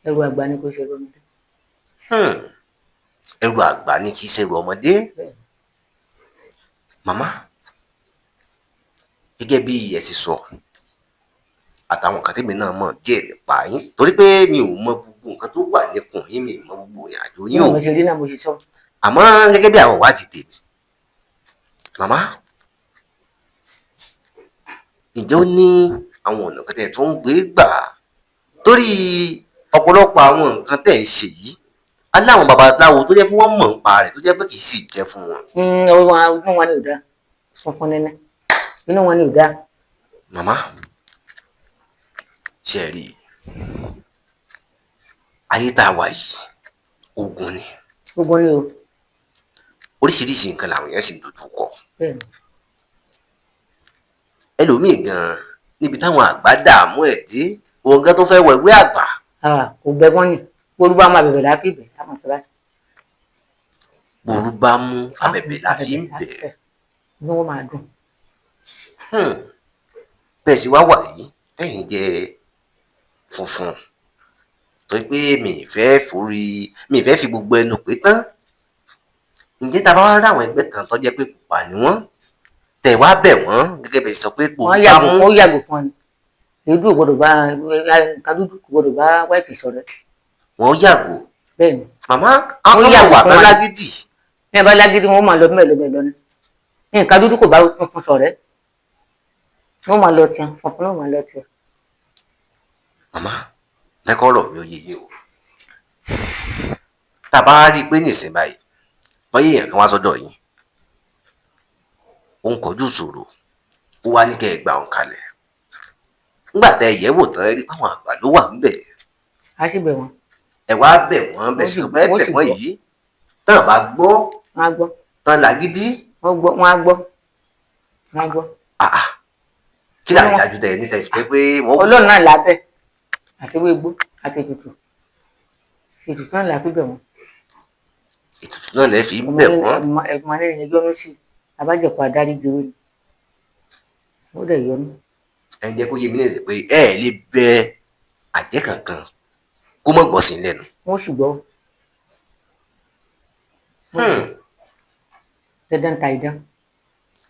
Ẹrù àgbà ni kò ṣe ẹrù ọmọdé. Ẹrù àgbà ni kì í ṣe ẹrù ọmọdé. Màmá, gẹ́gẹ́ bí ẹ ti sọ àtàwọn nǹkan tèmi náà mọ̀ díẹ̀ nípa yín, torí pé mi ò mọ gbogbo nǹkan tó wà níkùn yín, mi ò mọ gbogbo ìrìn àjò yín o. Mo ṣe rí náà mo ṣe sọ. Àmọ́ gẹ́gẹ́ bí àwọn ìwádìí tèmi, Màmá, ǹjẹ́ ó ní àwọn ọ̀nà kan tẹ̀ tó ń gbé gbà torí ọ̀pọ̀lọpọ̀ àwọn nǹkan tẹ̀ ń ṣe yìí, aláwọn babaláwo tó jẹ́ pé wọ́n mọ̀ nípa rẹ̀ tó jẹ́ pé kì í sì jẹ́ fún wọn. Inú wọn ni ò dáa, funfun nẹ́nẹ́, inú wọn ni ò dáa. Màmá, ṣe rí i, ayé tá a wà yìí, ogun ni. Ogun ni o. Oríṣiríṣi nǹkan làwọn èèyàn sì ń dojú kọ. Bẹ́ẹ̀ ni. Ẹlòmíì gan-an níbi táwọn àgbà dààmú ẹ̀ dé, òun gan tó fẹ́ wọ ìwé àgbà. Kò gbẹ wọ́n ní gbórúbá máa bẹ̀bẹ̀ láti ibẹ̀ láwọn sọ báyìí. Ború bá mú abẹ̀bẹ̀ la fi ń bẹ̀. Inú wọn máa dùn. Bẹ́ẹ̀ sì wá wà yìí, tẹ̀yìn jẹ́ funfun, torí pé mi ì fẹ́ forí, mi ì fẹ́ fi gbogbo ẹnu pé tán. Ǹjẹ́ tá a bá wá ráwọn ẹgbẹ́ kan tó jẹ́ pé pupa ni wọ́n, tẹ̀ wá bẹ̀ wọ́n gẹ́gẹ́ bẹ́ẹ̀ sọ pé Wọ́n pupa yàgò mú. Wọ́n yàgò fún ọ ni. Èédú ò gbọdọ̀ bá nǹkan dúdú, kò gbọdọ̀ bá wáìtì ṣọ̀rẹ́. Wọ́n yàgò. Bẹ́ẹ̀ ni. Màmá, Wọ́n àwọn yàgò wà fún tán wa ni. lágídì. Ní ẹ bá lágídí, wọn máa lọ mẹ́lọ mẹ́lọ ni. Nǹkan dúdú kò bá funfun ṣọ̀rẹ́. Wọ́n máa lọ tiẹ̀, funfun náà máa lọ tiẹ̀. Màmá, lẹ́kọ̀ọ́rọ̀ mi ò yé yé o. Tá a bá rí i pé nísìnyí báyìí, báyìí èèyàn kan wá sọ́dọ̀ yín, ó ń kọjú ìṣòro, ó wá ní kẹ́ ẹ gbà òun kalẹ̀. Nígbà tẹ́ ẹ yẹ̀ wò tán, ẹ rí i páwọn àgbà ló wà ńbẹ̀. A sì bẹ̀ wọ́n. Ẹ wá bẹ̀ wọ́n, bẹ̀ sí pé Wọ́n bẹ̀ sì wọ́n gbọ́. yìí. Tán bá gbọ́, Wọ́n á gbọ́. tán làgídí. Wọ́n gbọ́, wọ́n á gbọ́. Wọ́n á gbọ́. Àà, kí làwọn ìdájú tẹ ní tẹ fi pé wọ́n Ọlọ́run náà lábẹ́ àti ewé igbó àti ètùtù. Ètùtù náà la fi bẹ̀ wọ́n. Ètùtù náà lẹ fi ń bẹ̀ wọ́n. Ẹ̀gbọ́n alẹ́ yẹn yọ́nú sí i. Abájọpọ̀ adarí jowó ni. Ó dẹ̀ yọ́nú. Ẹ jẹ́ kó yé mi ní ìsìn pé ẹ lè bẹ àjẹ́ kankan kó mọ̀ gbọ́ sí lẹ́nu. Wọ́n sì gbọ́. Dandan ta idán.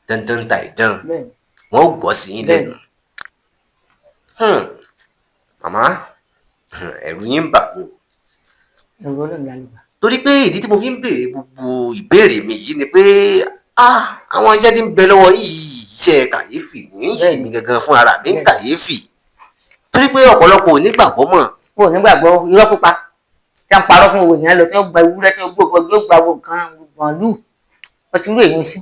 Dandan ta ìdán. Bẹ́ẹ̀ ni. Wọ́n ó gbọ́ sí yín lẹ́nu. Màmá, ẹ̀rù yín ń bà mí o. Ẹ̀rù Ọlọ́run la lè bà. Torí pé ìdí tí mo fi ń béèrè gbogbo ìbéèrè mi yìí ni pé àwọn iṣẹ́ tí ń bẹ lọ́wọ́ yìí, iṣẹ́ kàyéfì ní í ṣe mí gangan fún ara mi ń kàyéfì. Torí pé ọ̀pọ̀lọpọ̀ ò nígbàgbọ́ mọ̀. Wọn ò nígbàgbọ́, irọ́ pípa tí wọ́n parọ́ fún owó èèyàn lọ, tí wọ́n gba ewúrẹ́, tí wọ́n gbó yóò gba owó nǹkan màálù, wọ́n ti rú èyí sí.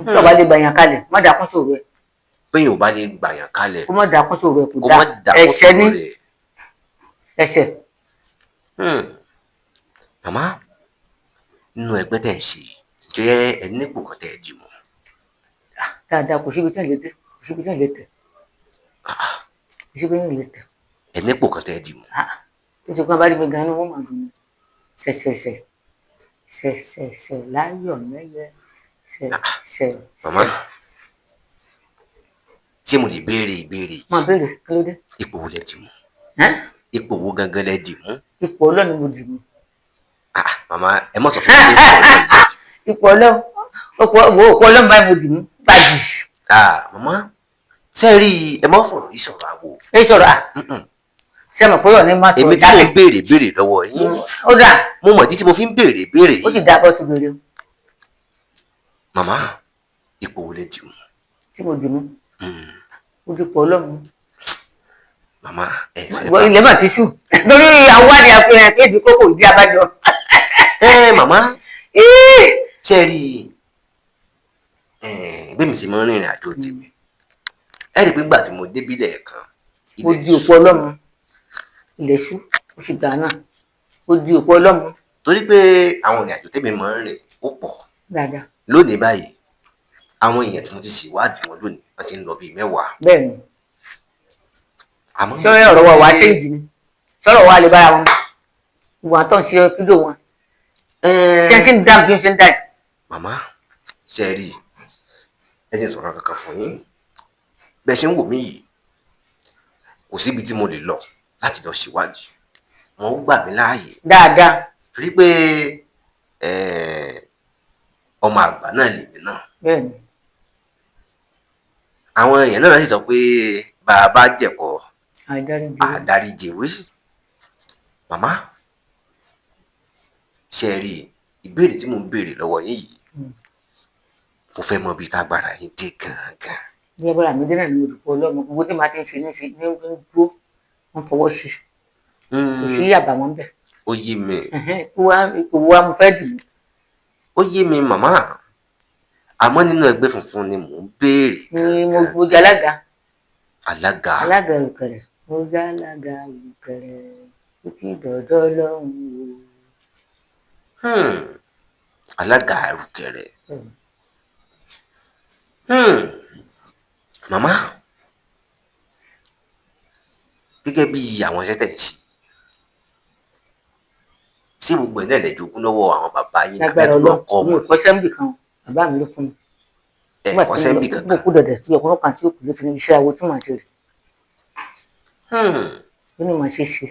Tí ọba lè gbàyàn kalẹ̀, má dàkún sòrò ẹ̀. Pé èèyàn ò bá lè gbàyàn kalẹ̀, Kó má dàkún sòrò ẹ̀, kò kó dáa. má dàkún Ẹ̀ṣẹ̀ ní sọ̀rọ̀ rẹ̀. Ẹ̀ṣẹ̀. Màmá, nínú ẹgbẹ́ tẹ̀ ń ṣe yìí, ǹjẹ́ ẹ nípò kan tẹ̀ ẹ dì mú? Dáadáa, kò síbi tí ń lè dé, kò síbi tí ń lè tẹ̀, kò síbi tí ń lè tẹ̀. Ẹ nípò kan tẹ̀ ẹ dì mú. Tó ṣe pé wọ́n bá rí mi gan-an ni wọ́n máa dùn mí. Ṣẹ̀ṣẹ̀ṣẹ̀ ṣẹ̀ṣẹ̀ṣẹ̀ láyọ̀ mẹ́yẹ ṣẹ̀ṣẹ̀. Màmá, ṣé mo lè béèrè ìbéèrè yìí? Máa béèrè, kí ló dé? Ipò wo lẹ dì mú? Ẹ́n? Ipò wo gangan lẹ dì mú? Ipò Ọlọ́run ni mo dì mú. Ah, màmá, ẹ má sọ fún mi pé ipò Ọlọ́run lẹ dì mú. Ipò Ọlọ́run, ipò Ọlọ́run báyìí mo dì mú gbàgì. Ah, màmá, ṣé ẹ rí i, ẹ má fọ̀rọ̀ yìí sọ̀rọ̀ àwò. Ẹ sọ̀rọ̀ à, ṣé mo pé ọ̀ní máa Èmi sọ̀rọ̀ tí mò jáde. ń béèrè béèrè lọ́wọ́ yín, Ó dà, mo mọ̀ ìdí tí mo fi ń béèrè béèrè ó sì yìí. dá bọ́ ti béèrè o. Màmá, ipò wo lẹ dì mú? Tí mo dì mú, ó dipò Ọlọ́run. Màmá, ẹ fẹ́ Wọ ilẹ̀ mà ti ṣú torí àwọn wádìí àfihàn kéèdì kókò ìdí abájọ. Ẹ màmá, ṣé ẹ rí i, bí mi sì máa ń rìnrìn àjò tèmi, ẹ rí i pé nígbà tí mo débí lẹ́ẹ̀kan, Mo ilẹ̀ di òpó Ọlọ́run, ilẹ̀ ṣú, ó sì dáa náà, mo di òpó Ọlọ́run. Torí pé àwọn ìrìn àjò tèmi máa ń rìn ó pọ̀. Dáadáa. Lónìí báyìí, àwọn èèyàn tí mo ti ṣèwádìí wọn lónìí, wọ́n ti ń lọ bíi 10. Bẹ́ẹ̀ ni. Àmọ́ Ṣé ọ̀rọ̀ wa wàá ṣe ìdí ni sọ̀rọ̀ wa lè bára wọn ìwà tó ń ṣe kílò wọn ṣé ń ṣe ń dá bí ń ṣe ń dá yìí. Màmá, ṣe rí i, ẹ jẹ́ n sọ̀rọ̀ kankan fún yín. Bẹ́ẹ̀ ṣe ń wò mí yìí, kò síbi tí mo lè lọ láti lọ ṣèwádìí, wọn ó gbà mí láàyè. Dáadáa. Torí pé ọmọ àgbà náà lèmi náà. Bẹ́ẹ̀ ni. Àwọn èèyàn náà sì sọ pé bàbá jẹ̀kọ, Àdáríjì. àdáríjèwé. Màmá, ṣe rí i, ìbéèrè tí mò ń béèrè lọ́wọ́ yín yìí, Mo fẹ́ mọ ibi tágbára yín dé gangan. Bí agbára mi dé náà ni mo dùpọ̀ ọlọ́mọ gbogbo tí màá ti ń ṣe ní ṣe ní ń dúró, wọ́n fọwọ́ sí i, kò sí àbàwọ́n ń bẹ̀. Ó yé mi. Ipò wa mo fẹ́ dì í. Ó yé mi màmá, àmọ́ nínú ẹgbẹ́ funfun ni mò ń béèrè. Ni mo jẹ́ alága. Alága. Alága Ìrùkẹ̀rẹ̀, mo jẹ́ alága Ìrùkẹ̀rẹ̀ títí dọ̀dọ̀ lọ́hùn o. Alága Ìrùkẹ̀rẹ̀. Màmá, gẹ́gẹ́ bí àwọn iṣẹ́ tẹ̀ ń ṣe, ṣé gbogbo ẹ̀ náà lẹ jogún lọ́wọ́ àwọn bàbá yín ní Lágbára abẹ́ tó lọ Ọlọ́run kọ́ mi wọn? ò kọ́ṣẹ́ níbì kan, bàbá mi ló fún mi. Ẹ kọ́ṣẹ́ níbì kankan. Mo kú dẹ̀dẹ̀ tí ọkùnrin kan tí ó kù ló ti ní iṣẹ́ awo tí màá ṣe rè. Ó ní màá ṣe ṣe,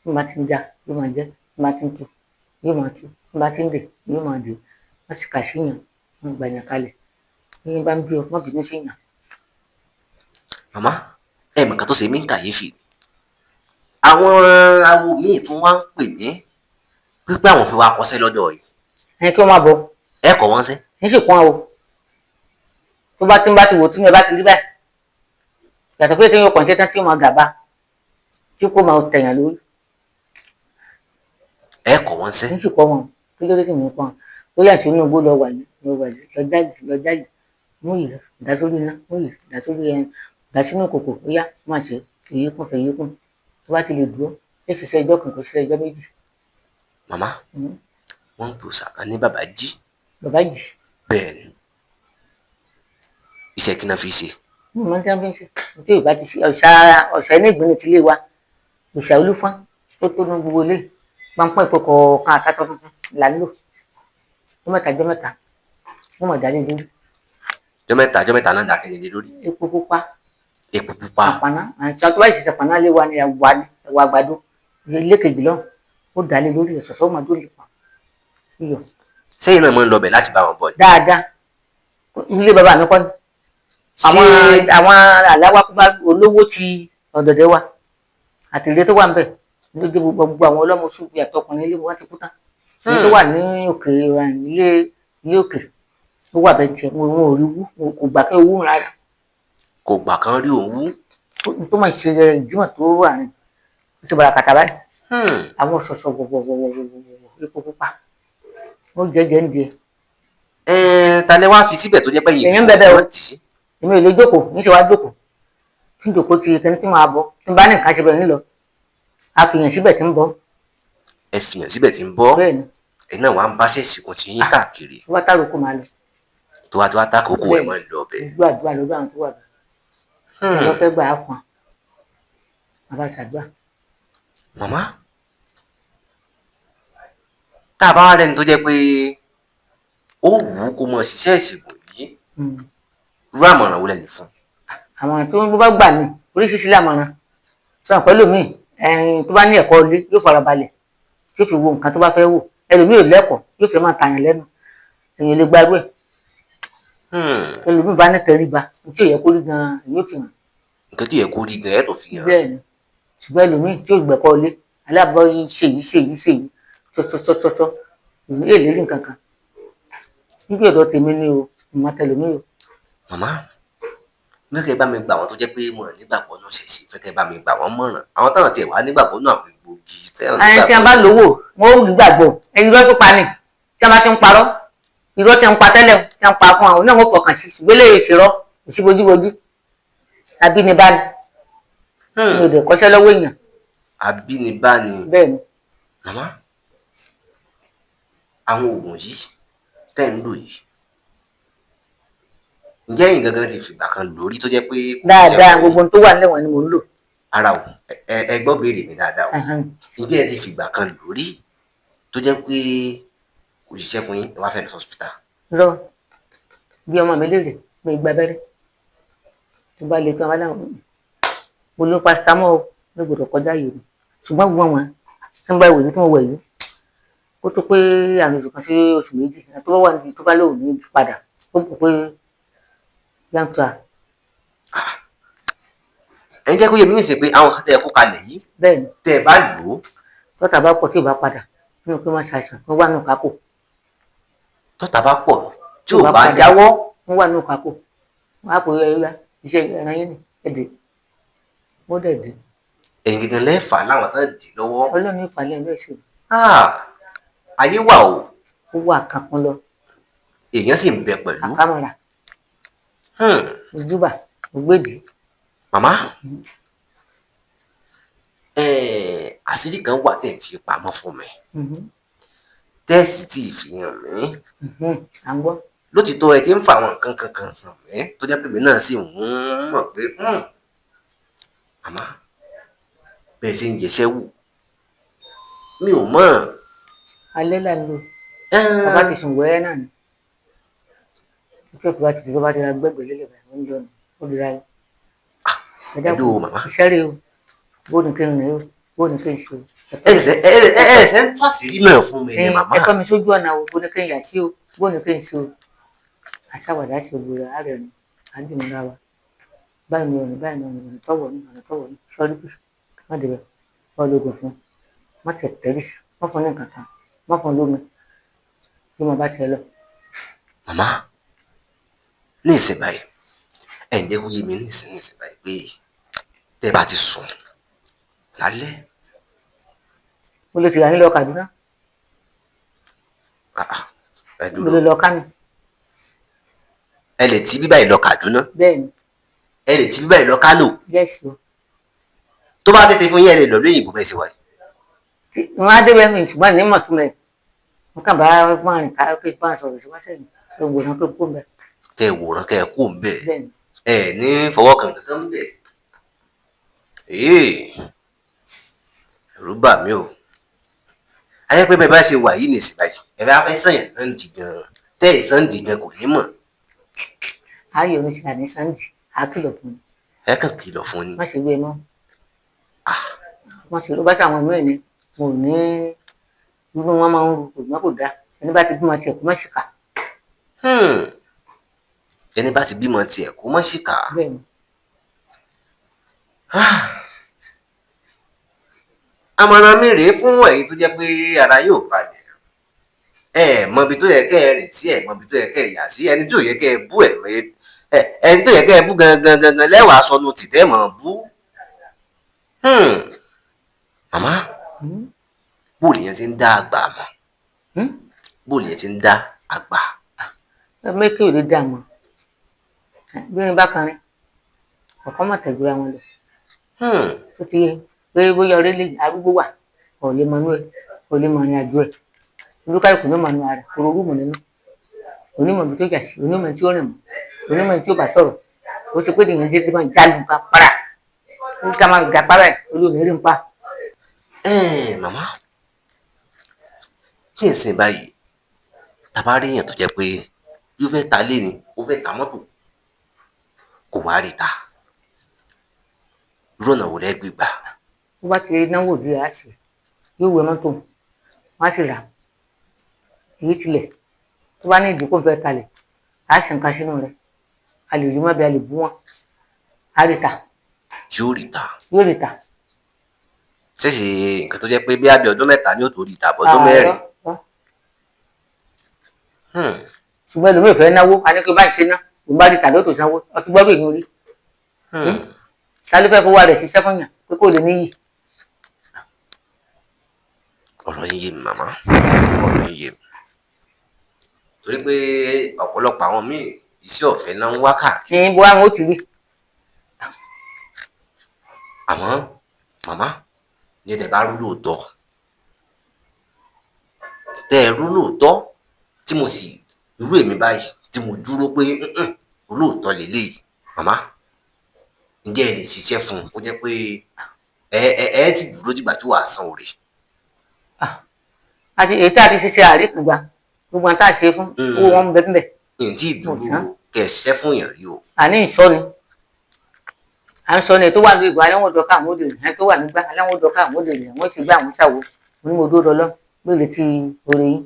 bí màá ti ń já yóò máa jẹ́, bí màá ti ń tú yóò máa tú, bí màá ti ń dè yóò máa dè. Wọ́n sì kà sí yàn, wọ́n gbà yàn kalẹ̀. Bí bá ń bí ọ, má bínú sí yàn. Màmá, ẹ mọ̀ nǹkan tó ṣe mí ń kàyéfì. Àwọn awo míì tún wá ń pè mí pípẹ́ àwọn fi wá kọ́ṣẹ́ lọ́dọ̀ yìí. Ẹ kí wọ́n máa bọ̀. Ẹ kọ́ wọ́n sẹ́. Ń sì kún àwọ̀. Tó bá ti ń bá ti wò tí mi bá ti rí báyìí. Yàtọ̀ fún ètò yóò kàn ṣe tán tí ó máa gàba, tí kò máa tẹ̀yàn lórí. Ẹ kọ́ wọ́n sẹ́. Ń sì kọ́ wọn. Kí ló dé tí mò ń kọ́ wọn? Ó yà sí inú igbó lọ wà yìí, lọ wà yìí, lọ já yìí, lọ já yìí. Mú yìí, dà sórí iná, mú yìí, dà sórí ẹran, dà sínú kòkò, ó yá, má ṣe, èyí kún, èyí kún. Tó bá ti lè dúró, ó ṣiṣẹ́ ọjọ́ kan, kò ṣiṣẹ́ ọjọ́ méjì. Màmá, wọ́n ń pè òòṣà kan ní Bàbá Jí. Bàbá Jí. Bẹ́ẹ̀ ni. Iṣẹ́ kí náà fi ṣe? Mo máa ń dá bí ń ṣe. Tí Yorùbá ti ṣe ọ̀ṣà, ọ̀ṣà inú ìgbín ti lé wa. Òòṣà Olúfọ́n ó tó nu gbogbo ilé. Pọnpọ́n ìpò kọ̀ọ̀kan àtàtọ̀ funfun là ń lò. Ọjọ́ mẹ́ta, ọjọ́ mẹ́ta. Wọ́n mọ̀ dálé lórí. Ọjọ́ mẹ́ta, ọjọ́ mẹ́ta náà dàkẹ́ lé lórí. Epo pupa. Epo pupa. Àpàná. Àti tó bá ṣe àpàná lé wa ni ẹ̀wà ni ẹ̀wà àgbàdo. Ilé kejì lọ́hùn. Ó dálé lórí ọ̀ṣọ̀ṣọ̀ ó máa dúró lè pa. Iyọ̀. Sẹ́yìn náà máa ń lọ bẹ̀ láti bá wọn bọ̀ ni. Dáadáa. Ilé bàbá mi kọ́ ni. Àwọn aláwa kúbá olówó ti ọ̀dọ̀dẹ̀ wa. Àtìlẹ́ tó wà ń bẹ̀. Ló dé gbogbo àwọn ọlọ́mọ ṣùgbọ́n àtọkùnrin ilé wọn ti kú tán. Ilé tó wà ní òkè ilé ilé òkè ó wà bẹ́ẹ̀ tiẹ̀, wọn ò rí wú, kò gbà kí owó rárá. Kò gbà kán rí òun wú. Tó máa ṣe ìjímọ̀ tó wà ní ó ti bàrà kàtà báyìí. Àwọn ṣọ̀ṣọ̀ wọ̀wọ̀wọ̀wọ̀wọ̀ epo pupa. Ó jẹ́jẹ́ ń di. Ta lẹ wá fi síbẹ̀ tó jẹ́ pé Èmi ń bẹ̀bẹ̀ o. Èmi ò lè jókòó, ní ṣe wá jókòó. Tí ń jókòó ti ẹni tí màá bọ̀, tí ń bá ní nǹkan ṣe bẹ̀rẹ̀ ń lọ. A fi yàn síbẹ̀ tí ń bọ̀. Ẹ fi yàn síbẹ̀ tí ń bọ̀. Bẹ́ẹ̀ni. Ẹ náà wá ń bá ṣẹ̀ṣì kan tí yín káàkiri. Tó bá tàrókò máa lọ. Tó bá tó bá tàkókò ẹ̀ máa ń lọ bẹ̀. Gbogbo àdúrà lọ́dọ̀ àwọn tó wà bẹ̀. Lọ fẹ́ gbà á fún wa. Bàbá ṣàdúrà. Màmá, tá a bá wá rẹ́ni tó jẹ́ pé ó wù ú kó mọ ṣiṣẹ́ ìṣègùn yìí, irú àmọ̀ràn wo lẹ lè fún? Àwọn tó bá gbà ní oríṣiríṣi lámọ̀ràn. Sọ pẹ̀lú mi, tó bá ní ẹ̀kọ́ ilé yóò farabalẹ̀, yóò fi wo nǹkan tó bá fẹ́ wò. Ẹlòmíì ò lẹ́kọ̀ọ́, yóò fẹ́ máa tàyàn lẹ́nu. Èèyàn lè gbarú ẹ̀. Ẹlòmíì bá ní tẹríba, tí ò yẹ kó rí gan-an yóò fi hàn. Nǹkan tí ò yẹ kó rí gan-an ẹ̀ tó fi hàn. Bẹ́ẹ̀ni, ṣùgbọ́n ẹlòmíì tí ò gbẹ̀kọ́ ilé, aláàbọ̀ ṣe yìí ṣe yìí ṣe yìí, tọ́tọ́tọ́tọ́, èmi èlé rí nǹkan kan. Níbi ọ̀dọ̀ tèmi ni o, ìmọ̀ tẹlòmíì o. Màmá, fẹ́ kẹ́ bá mi gbà wọ́n tó jẹ́ pé wọn nígbàgbọ́ náà ṣẹ̀ṣẹ̀, fẹ́ kẹ́ bá mi gbà wọ́n mọ̀ràn. Àwọn táwọn tiẹ̀ wá nígbàgbọ́ náà àwọn egbògi tẹ́wọ̀n Ẹni tí nígbàgbọ́. a bá lówó, wọn ò nígbàgbọ́. Ẹni irọ́ tó pa ni, tí a bá ti ń parọ́, irọ́ tí a ń pa tẹ́lẹ̀, tí a ń pa fún àwọn náà wọ́n fọkàn sí, ṣùgbọ́n lè ṣèrọ́, kò sí bójúbójú. Abínibá ni. Mi ò dẹ̀ kọ́ṣẹ́ lọ́wọ́ èèyàn. Abínibá ni. Bẹ́ẹ̀ni. Màmá, àwọn oògùn yìí tẹ́ ń lò yìí, ǹjẹ́ ẹ̀yin gangan ti fìgbà kan lórí tó jẹ́ pé kò Dáadáa, ṣiṣẹ́ fún yín? gbogbo ohun tó wà nílẹ̀ wọ̀n ni mò ń lò. Ara o, ẹ gbọ́ béèrè mi dáadáa o. Ǹjẹ́ ẹ ti fìgbà kan lórí tó jẹ́ pé kò ṣiṣẹ́ fún yín, ẹ wá fẹ́ lọ sọ́sìpítà? Lọ bí ọmọ mi léèrè, mi gba abẹ́rẹ́. Tó bá le kí wọn bá dáhùn, mo lo paracetamol o, mi gbọ́dọ̀ kọjá yìí o. Ṣùgbọ́n gbogbo wọn tí ń bá ìwòye tí mo wẹ̀ yìí, kó tó pé àmì oṣù kan sí oṣù méjì, tó bá wà ní tó bá lóun ní padà, ó gbọ́ pé yàtọ̀. Ẹ ń jẹ́ kó yé mi nísìnyí pé àwọn kan tẹ́ ẹ kó kalẹ̀ yìí. Bẹ́ẹ̀ni. Tẹ́ ẹ bá lò ó. Tọ́ta bá pọ̀ tí ò bá padà, nínú pé wọ́n ṣàìsàn, wọ́n wà nù kákò. Tọ́ta bá pọ̀ tí ò bá jáwọ́. Wọ́n wà ní òkàkò, wọ́n á pè é ẹ̀yà iṣẹ́ ẹran yín ni ẹ̀dẹ̀ wọ́n dẹ̀ dé. Ẹ̀yin gangan lẹ́fà láwọn tán dì lọ́wọ́. Ọlọ́run ìfàlẹ́ ẹ̀ lọ́sẹ̀. Ah, ayé wà o. Ó wà kankan lọ. Èèyàn sì ń bẹ pẹ̀lú. Àkàmọ̀ra. Ojúbà ògbédè. Màmá, àṣírí kan wà tẹ̀ ń fi pamọ́ fún mi, tẹ́ẹ̀sì tí ì fi hàn mí. À ń gbọ́. Lótìtọ́ ẹ ti ń fa àwọn nǹkan kankan hàn mí tó jẹ́ pé èmi náà sì ń mọ̀ pé màmá bẹ́ẹ̀ ṣe ń jẹṣẹ́ wò mi ò mọ̀. Alẹ́ là ń lò, bàbá ti sùn wẹ́rẹ́ náà ni ìkẹ́kọ̀ọ́ bá ti di tó bá ti ra gbẹ́gbẹ́ lélẹ̀ báyìí, ó ń lọ nù ó di ra. Ẹ dákun màmá. Iṣẹ́ rẹ o, bó ni kí n rìn o, bó ni kí n ṣe o. Ẹ ṣẹ̀ṣẹ̀ ń tú àṣírí náà fún mi ni màmá. Ẹ tọ́ mi sójú ọ̀nà o, bó ni kí n yà sí o, bó ni kí n ṣe o. Àṣàwàdà àti ògbòrò ààrẹ ni à ń dìmúra wa báyìí ni ọ̀nà báyìí ni ọ̀nà tọ̀wọ̀ ní ọ̀nà tọ̀wọ̀ ní sọ́rí bí má débẹ̀ wọ́n lóògùn fún má tẹ̀ tẹ́lẹ̀ sí má fún ní nǹkan kan, má fún lómi bí mo bá tiẹ̀ lọ. Màmá, ní ìsìn báyìí ẹ̀ ń jẹ́ kó yé mi ní ìsìn báyìí pé tẹ́ bá ti sùn lálẹ́. Mo lè tìyà nílọ Kaduna. Ẹ mo lè dúró. Lọ Kánò. Ẹ lè ti bíbá yìí lọ Kaduna? Bẹ́ẹ̀ ni. Ẹ lè ti bíbá yìí lọ Kánò? Yẹ́sì o. Tó bá tètè fún yín, ẹ lè lọ lóyìnbó bẹ́ẹ̀ sì wáyé? Wọn á débẹ̀ mi, ṣùgbọ́n ní mọ̀ túmọ̀ ẹ̀ wọ́n kàn bá wọn rìn ká pé bá sọ̀rọ̀ sí wá sẹ́yìn ló gbòòrò pé kó ń bẹ̀. Kẹ́ ẹ wòran, kẹ́ ẹ kó ń bẹ̀. Bẹ́ẹ̀ ni. Ẹ ní fọwọ́ kan kankan ń bẹ̀. Ee, ẹ̀rù bà mí o. Ayé pé bẹ́ẹ̀ bá ṣe wà yìí nìsín báyìí, ẹ bá fẹ́ sàn yàn náà dì gan, tẹ́ ẹ̀ sàn dì gan kò ní mọ̀. Ayọ̀ mi ṣe àní Sunday á kìlọ̀ fún mi. Ẹ kàn kìlọ̀ fún ni. Má ṣe gbé e mọ́, má ṣe ló bá ṣàwọn míì ni mo ní irú wọn máa ń ru kò má kò dáa, ẹni bá ti bímọ tiẹ̀ kó má ṣìkà. Ẹni bá ti bímọ tiẹ̀ kó má ṣìkà. Bẹ́ẹ̀ ni. Àmọ̀ràn mi rèé fún ẹ̀yin tó jẹ́ pé ara yóò balẹ̀, ẹ mọ ibi tó yẹ kẹ́ ẹ rìn sí, ẹ mọ ibi tó yẹ kẹ́ ẹ yà sí, ẹni tó yẹ kẹ́ ẹ bú, ẹ ẹ ẹni tó yẹ kẹ́ ẹ bú gangan gangan lẹ́wàá sọnù tìtẹ́ mọ̀ bú. Màmá, bóòlù yẹn ti ń dá àgbà mọ̀, bóòlù yẹn ti ń dá àgbà? Mẹ́kì ò lè dà mọ́ bí wọn bá kan rin ọ̀kan mọ̀ tẹ̀gbéra wọn lọ. Tó ti yé pé bóyá ọ̀rẹ́ lè arúgbó wà, ọ̀ lè mọ inú ẹ̀, ọ̀ lè mọ ìrìn àjò ẹ̀, olúkálùkù ló mọ inú ara kòrò rúùmù nínú onímọ̀ ibi tó jà sí, onímọ̀ tí ó rìn mọ́, onímọ̀ tí ó bá sọ̀rọ̀. Ó ṣe pé nìyẹn tí máa jálu nǹkan para ní ká máa gà para ẹ̀ olóòní rí nǹpa. Màmá, kí n sìn báyìí, tàbá rí èèyàn tó jẹ́ pé yóò fẹ́ ta lé ni, ó fẹ́ ta mọ́tò, kò wá rí ta, irú ọ̀nà wo lẹ́ gbé gbà? Bó bá ti náwó òdi rẹ̀ á sì yóò wẹ mọ́tò, wọ́n á sì rà èyí tilẹ̀. Tó bá ní ìdí kó fẹ́ talẹ̀, á sì ń ka sínú rẹ̀, a lè rí mọ́bí, a lè bú wọn, á rí ta. Yóò rí ta? Yóò rí ta. Ṣèṣe nǹkan tó jẹ́ pé bí abẹ́ ọdún 3 ni ó tó rí ta, àbọ̀dún 4? Ṣùgbọ́n ẹlòmíì fẹ́ náwó, a ní kí o bá ń ṣe ná, òun bá rí ta lóòótọ́ sanwó ọtí gbọ́ bí rí. Ta ló fẹ́ fowó rẹ̀ ṣiṣẹ́ fún yàn pé kò lè níyì? Ọ̀rọ̀ yín yé mi, màmá, ọ̀rọ̀ yín yé mi, torí pé ọ̀pọ̀lọpọ̀ àwọn míì iṣẹ́ ọ̀fẹ́ náà ń wá káàkiri. Ní bó àwọn ó ti rí. Àmọ́ màmá, ní tẹ́ bá rú lóòótọ́, tẹ́ ẹ rú lóòótọ́, tí mo sì irú èmi báyìí tí mo dúró pé olóòótọ́ lélẹ́yìí, màmá, ǹjẹ́ ẹ lè ṣiṣẹ́ fún un kó jẹ́ pé ẹ sì dúró dìgbà tí wàá san òrè? Àti èyí tí a ti ṣiṣẹ́ àríkùgbà gbogbo àwọn tá a ṣe fún, owó wọn ń bẹ ńbẹ̀. Ǹtí ìdúró kẹ́ ẹ ṣiṣẹ́ fún èèyàn rí o? Àní ìsọ́ni à ń sọ ni tó wà ní ìgbà aláwọ̀ dọ́kà àwọn òde rẹ̀ tó wà nígbà aláwọ̀ dọ́kà àwọn òde rẹ̀, wọ́n sì gbé àwọn ṣàwọ̀. Mo ní mo dúró dọlọ́ pé ìrètí oore yín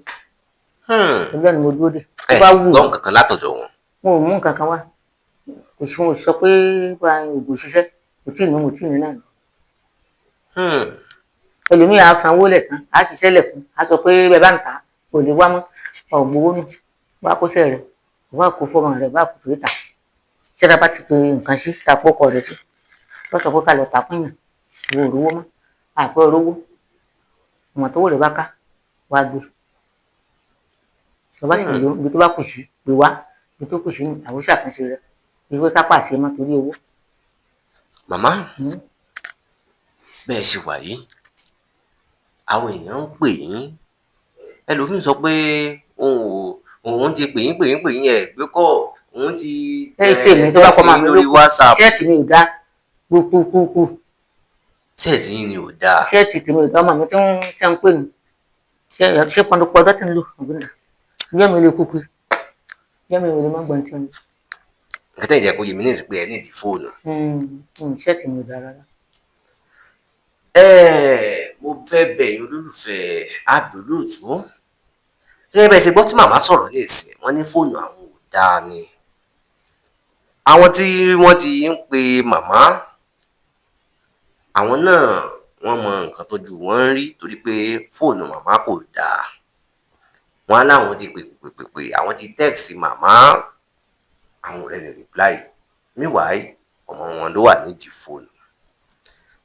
ọlọ́run ni mo dúró dé. Ẹ tó bá wù gbọ́ nǹkan kan látọ̀dọ̀ wọn? Wọn ò mú nǹkan kan wá, kò sí, wọn ò sọ pé wà oògùn ṣiṣẹ́, kò tí ì ní, mo tí ì ní náà ni. Ẹlòmíì á sanwó lẹ̀ tán, á ṣiṣẹ́ lẹ̀ fún, á sọ pé bẹ́ẹ̀ bá ń tà á kò lè wá mọ́, ọ̀gbowó nù wá kóṣẹ́ rẹ̀. Wọ́n á kó fọ́ọ̀mù rẹ̀ bá kó tó tà. Tí a bá ti pe nǹkan sí ta kókọ rẹ̀ sí, wọ́n sọ pé ká lọ tà fún yàn. Ìwọ òrówó mọ́, àpẹ òrówó. Ìwọ̀n tó wò rẹ̀ bá ká, wàá gbé. Lọ́ba sì lò ibi tó bá kù sí, pè wá. Ibi tó kù sí àwọn ṣàtúnṣe rẹ̀. Ìwé kápá àṣẹ mọ́ torí owó. Màmá, bẹ́ẹ̀ ṣe wà yìí, àwọn èèyàn ń pè yín. Ẹlòmíín sọ pé òun ti pè yín pè yín pè yín, ẹ̀ gbé kọ́, òun ti Ẹ ṣe mi tó bá kọ́ máa mi lórí lóko. WhatsApp. Ṣẹ́ẹ̀tì mi ò dá kúkúkú. Ṣẹ́ẹ̀tì yín ni ò dáa. Ṣẹ́ẹ̀tì tèmi ò dá, ọmọ mi tí ń pè mí. Ṣé pọnpọ́n tí ń lò? Ìyá mi lè kúkú. Ìyá mi ò lè má gbọ́n tí ń lò. Nǹkan tẹ́ ìjẹ́ kó yé mi ní ìsìn pé ẹ ní ìdí fóònù. Ṣẹ́ẹ̀tì mi ò dá rárá. Mo fẹ́ bẹ̀ yín olólùfẹ́ Abbey Olóòtú. Gẹ́gẹ́ bẹ́ẹ̀ ṣe gbọ́ tí màmá sọ̀rọ̀ ní ìsìn, wọ́n ní fóònù àwọn ò dáa ni. Àwọn tí wọ́n ti ń pe màmá, àwọn náà wọ́n mọ nǹkan tójú wọn ń rí torí pé fóònù màmá kò dáa. Wọ́n á láwọn ti pè pè pè pè, àwọn ti text màmá, àwọn ò rẹ́ni reply. Meanwhile, ọmọ wọn ló wà nídìí fóònù.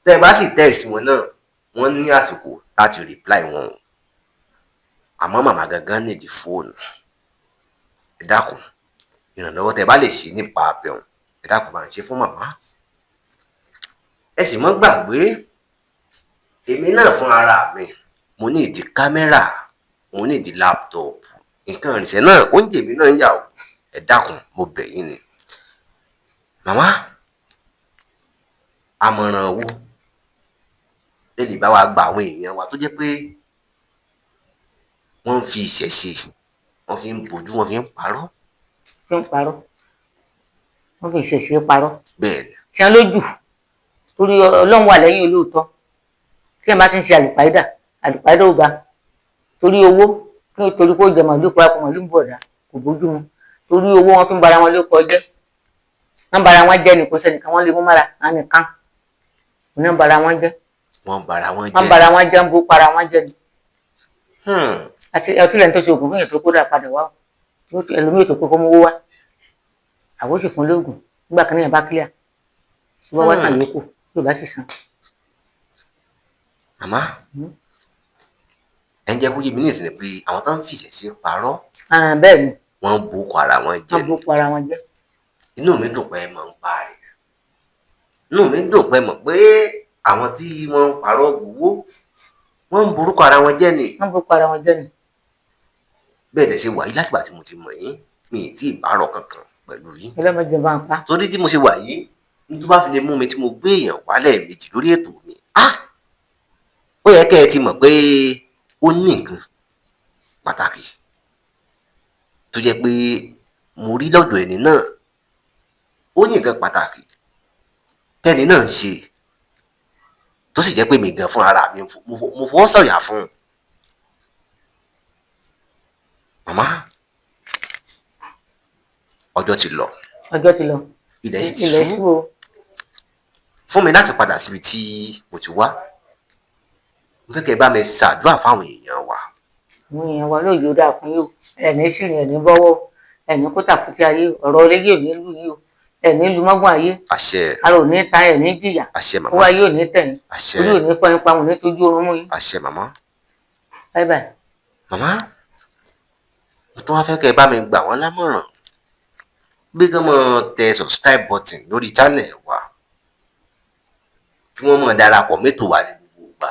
Tẹ́ ẹ bá sì text wọn náà, wọ́n ní àsìkò láti reply wọn o. Àmọ́ màmá gangan nídìí fóònù. Ẹ dákun, ìrànlọ́wọ́ tẹ́ ẹ bá lè ṣe nípa abẹ́hùn, ẹ dákun bá ń ṣe fún màmá. Ẹ sì mọ́ gbàgbé, èmi náà fún ara mi, mo ní ìdí kámẹ́rà, mo ní ìdí lápútọ̀pù, nǹkan ìrìnsẹ̀ náà, oúnjẹ mi náà ń yà o. Ẹ dákun, mo bẹ̀ yín ni. Màmá, àmọ̀ràn wo lè lè bá wa gba àwọn èèyàn wa tó jẹ́ pé wọ́n ń fi ìṣẹ̀ṣe, wọ́n fi ń bojú, wọ́n fi ń parọ́? Fi ń parọ́. Wọ́n fi ìṣẹ̀ṣe parọ́. Bẹ́ẹ̀ ni. Tí wọ́n lójú torí Ọlọ́run wà lẹ́yìn olóòótọ́. Tí ẹ̀ bá ti ń ṣe àlùpàídà, àlùpàídà ò bá. Torí owó, kí ó torí kó jẹ màlúù kó wá kó màlúù bọ̀dá, kò bójú mu. Torí owó wọn fi ń bara wọn lóko jẹ́. Wọ́n bara wọn jẹ́ ni, kò sẹ́nìkan wọ́n lè mú mára, àwọn nìkan. Wọ́n ń bara wọn jẹ́. Wọ́n bara wọn jẹ́. Wọ́n bara wọn jẹ́, ń bó para wọn jẹ́ ni. Àti ọtí lẹ́ni tó ṣe oògùn fún yẹn tó kó dà padà wá. Ẹlòmíì tó pé kó mówó wá. Àwọn sì fún lóògùn. Nígbà kan náà bá kílíà. Tí wọ́n wá sàn yòókù, yóò bá sì sàn. Màmá, ẹ ń jẹ́ kó yé mi ní ìsìn pé àwọn tó ń fi ìṣẹ̀ṣe parọ́. Bẹ́ẹ̀ ni. Wọ́n ń bókọ ara wọn jẹ́. Wọ́n bókọ ara wọn jẹ́. Inú mi dùn pé ẹ mọ̀ ń pa rẹ̀. Inú mi dùn pé ẹ mọ̀ pé àwọn tí wọ́n ń parọ́ gbowó, wọ́n ń borúkọ ara wọn jẹ́ ni. Wọ́n ń borúkọ ara wọn jẹ́ ni. Bẹ́ẹ̀ dẹ̀ ṣe wà yìí látìgbà tí mo ti mọ̀ yín, mi ì tí ì bárọ̀ kankan pẹ̀lú yín. Ọlọ́mọdé bá ń pa. Torí tí mo ṣe wà yìí, ní tó bá fi lè mú mi tí mo gbé èèyàn wálẹ̀ méjì lórí ètò mi, ó yẹ kẹ́ ẹ ti mọ̀ pé ó ní nǹkan pàtàkì tó jẹ́ pé mo rí lọ́dọ̀ ẹni náà. Ó ní nǹkan pàtàkì tẹ́ni náà ń ṣe tó sì jẹ́ pé mi gan fún ara mi mo fọwọ́ sọ̀yà fún un. Màmá, ọjọ́ ti lọ. Ọjọ́ ti lọ. Ilẹ̀ sì ti ṣú. Fún mi láti padà síbi tí mo ti wá, mo fẹ́ kẹ́ ẹ bá mi ṣàdúrà fáwọn èèyàn wa. Àwọn èèyàn wa lóye ó dáa fún yín o. Ẹ̀ní sì rìn, ẹ̀ní bọ́wọ́, ẹ̀ní kó tàkútí ayé, ọ̀rọ̀ orí yóò ní lù yín o. Ẹ̀ní lu mọ́gbọ́n ayé. Àṣẹ. Ara ò ní ta, ẹ̀ní jìyà. Àṣẹ màmá. Owó ayé ò ní tẹ̀yìn. Àṣẹ. Orí ò ní fọ́ yín pa, ò ní tójú oorun mú yín. Àṣẹ màmá. Bye bye. Màmá, mo tún wá fẹ́ kẹ́ ẹ bá mi gbà wọ́n lámọ̀ràn bí kí wọ́n tẹ subscribe button lórí channel wa, kí wọ́n máa darapọ̀ mẹ́tò wa ní gbogbo ìgbà.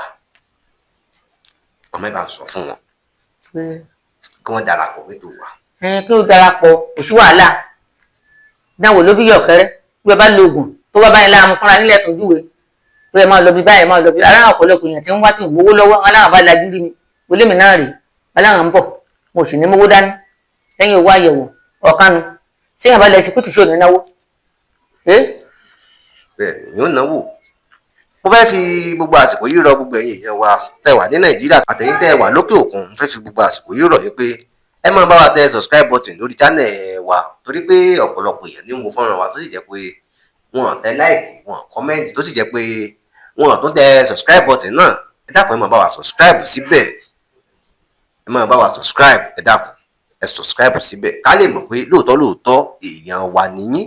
Màmá, ẹ bá ń sọ fún wọn kí wọ́n darapọ̀ mẹ́tò wa. Kí ó darapọ̀, kò sí wàhálà. Dáwọ̀ ló bí yọ̀kẹ́rẹ́ bí ẹ bá lo oògùn tó bá báyìí láàmú fúnra nílẹ̀ tó júwe pé ẹ máa lọ bí báyìí, máa lọ bí aláwọ̀. Ọ̀pọ̀lọpọ̀ èèyàn tí ń wá tí ò gbowó lọ́wọ́ aláwọ̀ bá lajú rí mi wọlé mi náà rèé, aláwọ̀ ń bọ̀, mo sì ní mówó dání lẹ́yìn owó àyẹ̀wò ọ̀kánu. Ṣé yàrá lẹ ti kú tìṣó ní náwó. Bẹ́ẹ̀ ni yóò náwó. Mo fẹ́ fi gbogbo àsìkò yìí rọ gbogbo ẹ̀yin èèyàn wa tẹ́ wà ní Nàìjíríà àtẹ̀yin tẹ́ wà lókè òkun. Mo fẹ́ fi gbogbo àsìkò yìí rọ̀ yín pé ẹ máa bá wa tẹ subscribe button lórí channel wa, torí pé ọ̀pọ̀lọpọ̀ èèyàn ní ń wo fọ́nrán wa tó sì jẹ́ pé wọn tẹ like, wọn comment, tó sì jẹ́ pé wọn tún tẹ subscribe button náà. Ẹ dákun, ẹ máa bá wa subscribe síbẹ̀, ẹ máa bá wa subscribe. Ẹ dákun, ẹ Ẹ subscribe síbẹ̀ ká lè mọ̀ pé lóòótọ́ lóòótọ́ èèyàn wa nìyín.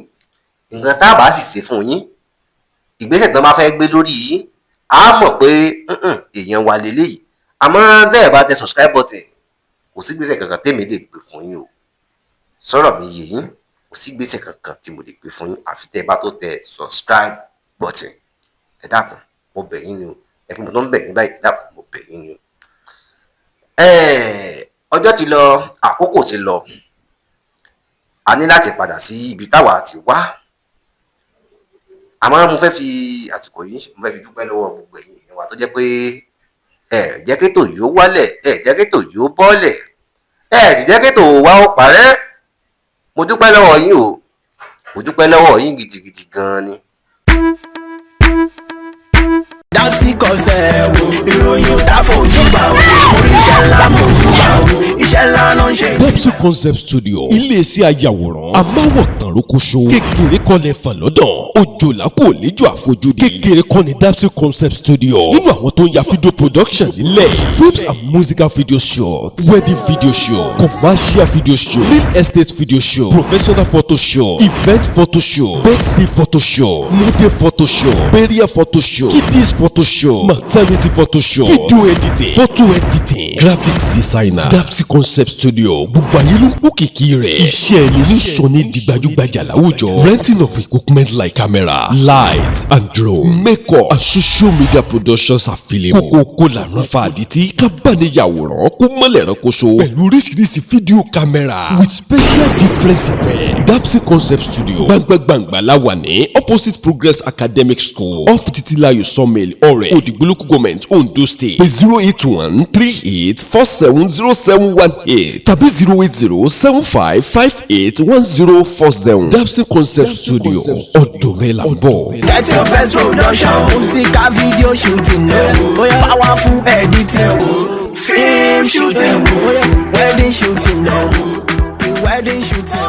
Nǹkan tá a bá sì ṣe fún yín, ìgbésẹ̀ tó máa fẹ́ gbé lórí yín, á mọ̀ pé èèyàn wa lélẹ́yìí. Àmọ́ bẹ́ẹ̀ bá tẹ subscribe button, kò sí ìgbésẹ̀ kankan tèmi lè gbé fún yín o. Sọ̀rọ̀ mi yé yín? Kò sí ìgbésẹ̀ kankan tí mo lè gbé fún yín àfi tẹ́ ẹ bá tó tẹ subscribe button. Ẹ dákun, mo bẹ̀ yín ni o. Ẹ pé mo tó ń bẹ̀ yín báyìí. Ẹ dákun, mo bẹ̀ yín ni o. Ọjọ́ ti lọ, àkókò ti lọ. A ní láti padà sí ibi táwa ti wá, àmọ́ mo fẹ́ fi àsìkò yìí, mo fẹ́ fi dúpẹ́ lọ́wọ́ gbogbo ẹ̀yin èèyàn wa tó jẹ́ pé ẹ jẹ́ kétò yìí ó wálẹ̀, ẹ jẹ́ kétò yìí ó bọ́lẹ̀, ẹ sì jẹ́ kétò wa ó parẹ́. Mo dúpẹ́ lọ́wọ́ yín o, mo dúpẹ́ lọ́wọ́ yín gidigidi gan-an ni. Dapsy Concept, ìròyìn ò tá fojú bá o. Oríṣẹ́ ńlá mo jù bá o, iṣẹ́ ńlá ló ń ṣe. Dapsy Concept Studio, iléeṣẹ́ ayàwòrán amáwòtán rókóṣó, kékeré kọ́lẹ̀ fàn lọ́dọ̀ òjòlá kò léjò àfojúdi, kékeré kọ́ ni Dapsy Concept Studio nínú àwọn tó ń ya video production nílẹ̀: films and musical video shoot, wedding video shoot, commercial video shoot, real estate video shoot, professional photo shoot, event photo shoot, birthday photo shoot, model photo shoot, burial photo shoot, kiddies photo shoot, maternity photo shoot, video editing, photo editing, graphics designer. Dapsy Concept Studio, gbogbo ayé ló ń kó kìkì rẹ̀. Iṣẹ́ ẹni ní sọ ní di gbajúgbajà láwùjọ. Renting of equipment like camera, light and drone, makeup and social media productions available. Kókókó làrán fa àdìtí kábàániyàwòrán kó mọ́lẹ̀ ránkoṣo pẹ̀lú oríṣiríṣi fídíò camera with special different effects. Dapsy Concept Studio, gbangba-gbangba la wà ní opposite Progress Academic School, off Titilayo Sawmill, Ọ̀rẹ́, Òdìgbò Local Government, Ondo State. Pé 08138470718 tàbí 08075581047. Dapsy Concept Studio, ọ̀dọ̀ rẹ̀ là ń bọ̀. Get your best production, musical video shooting, powerful editing, film shooting, wedding shooting, wedding shooting.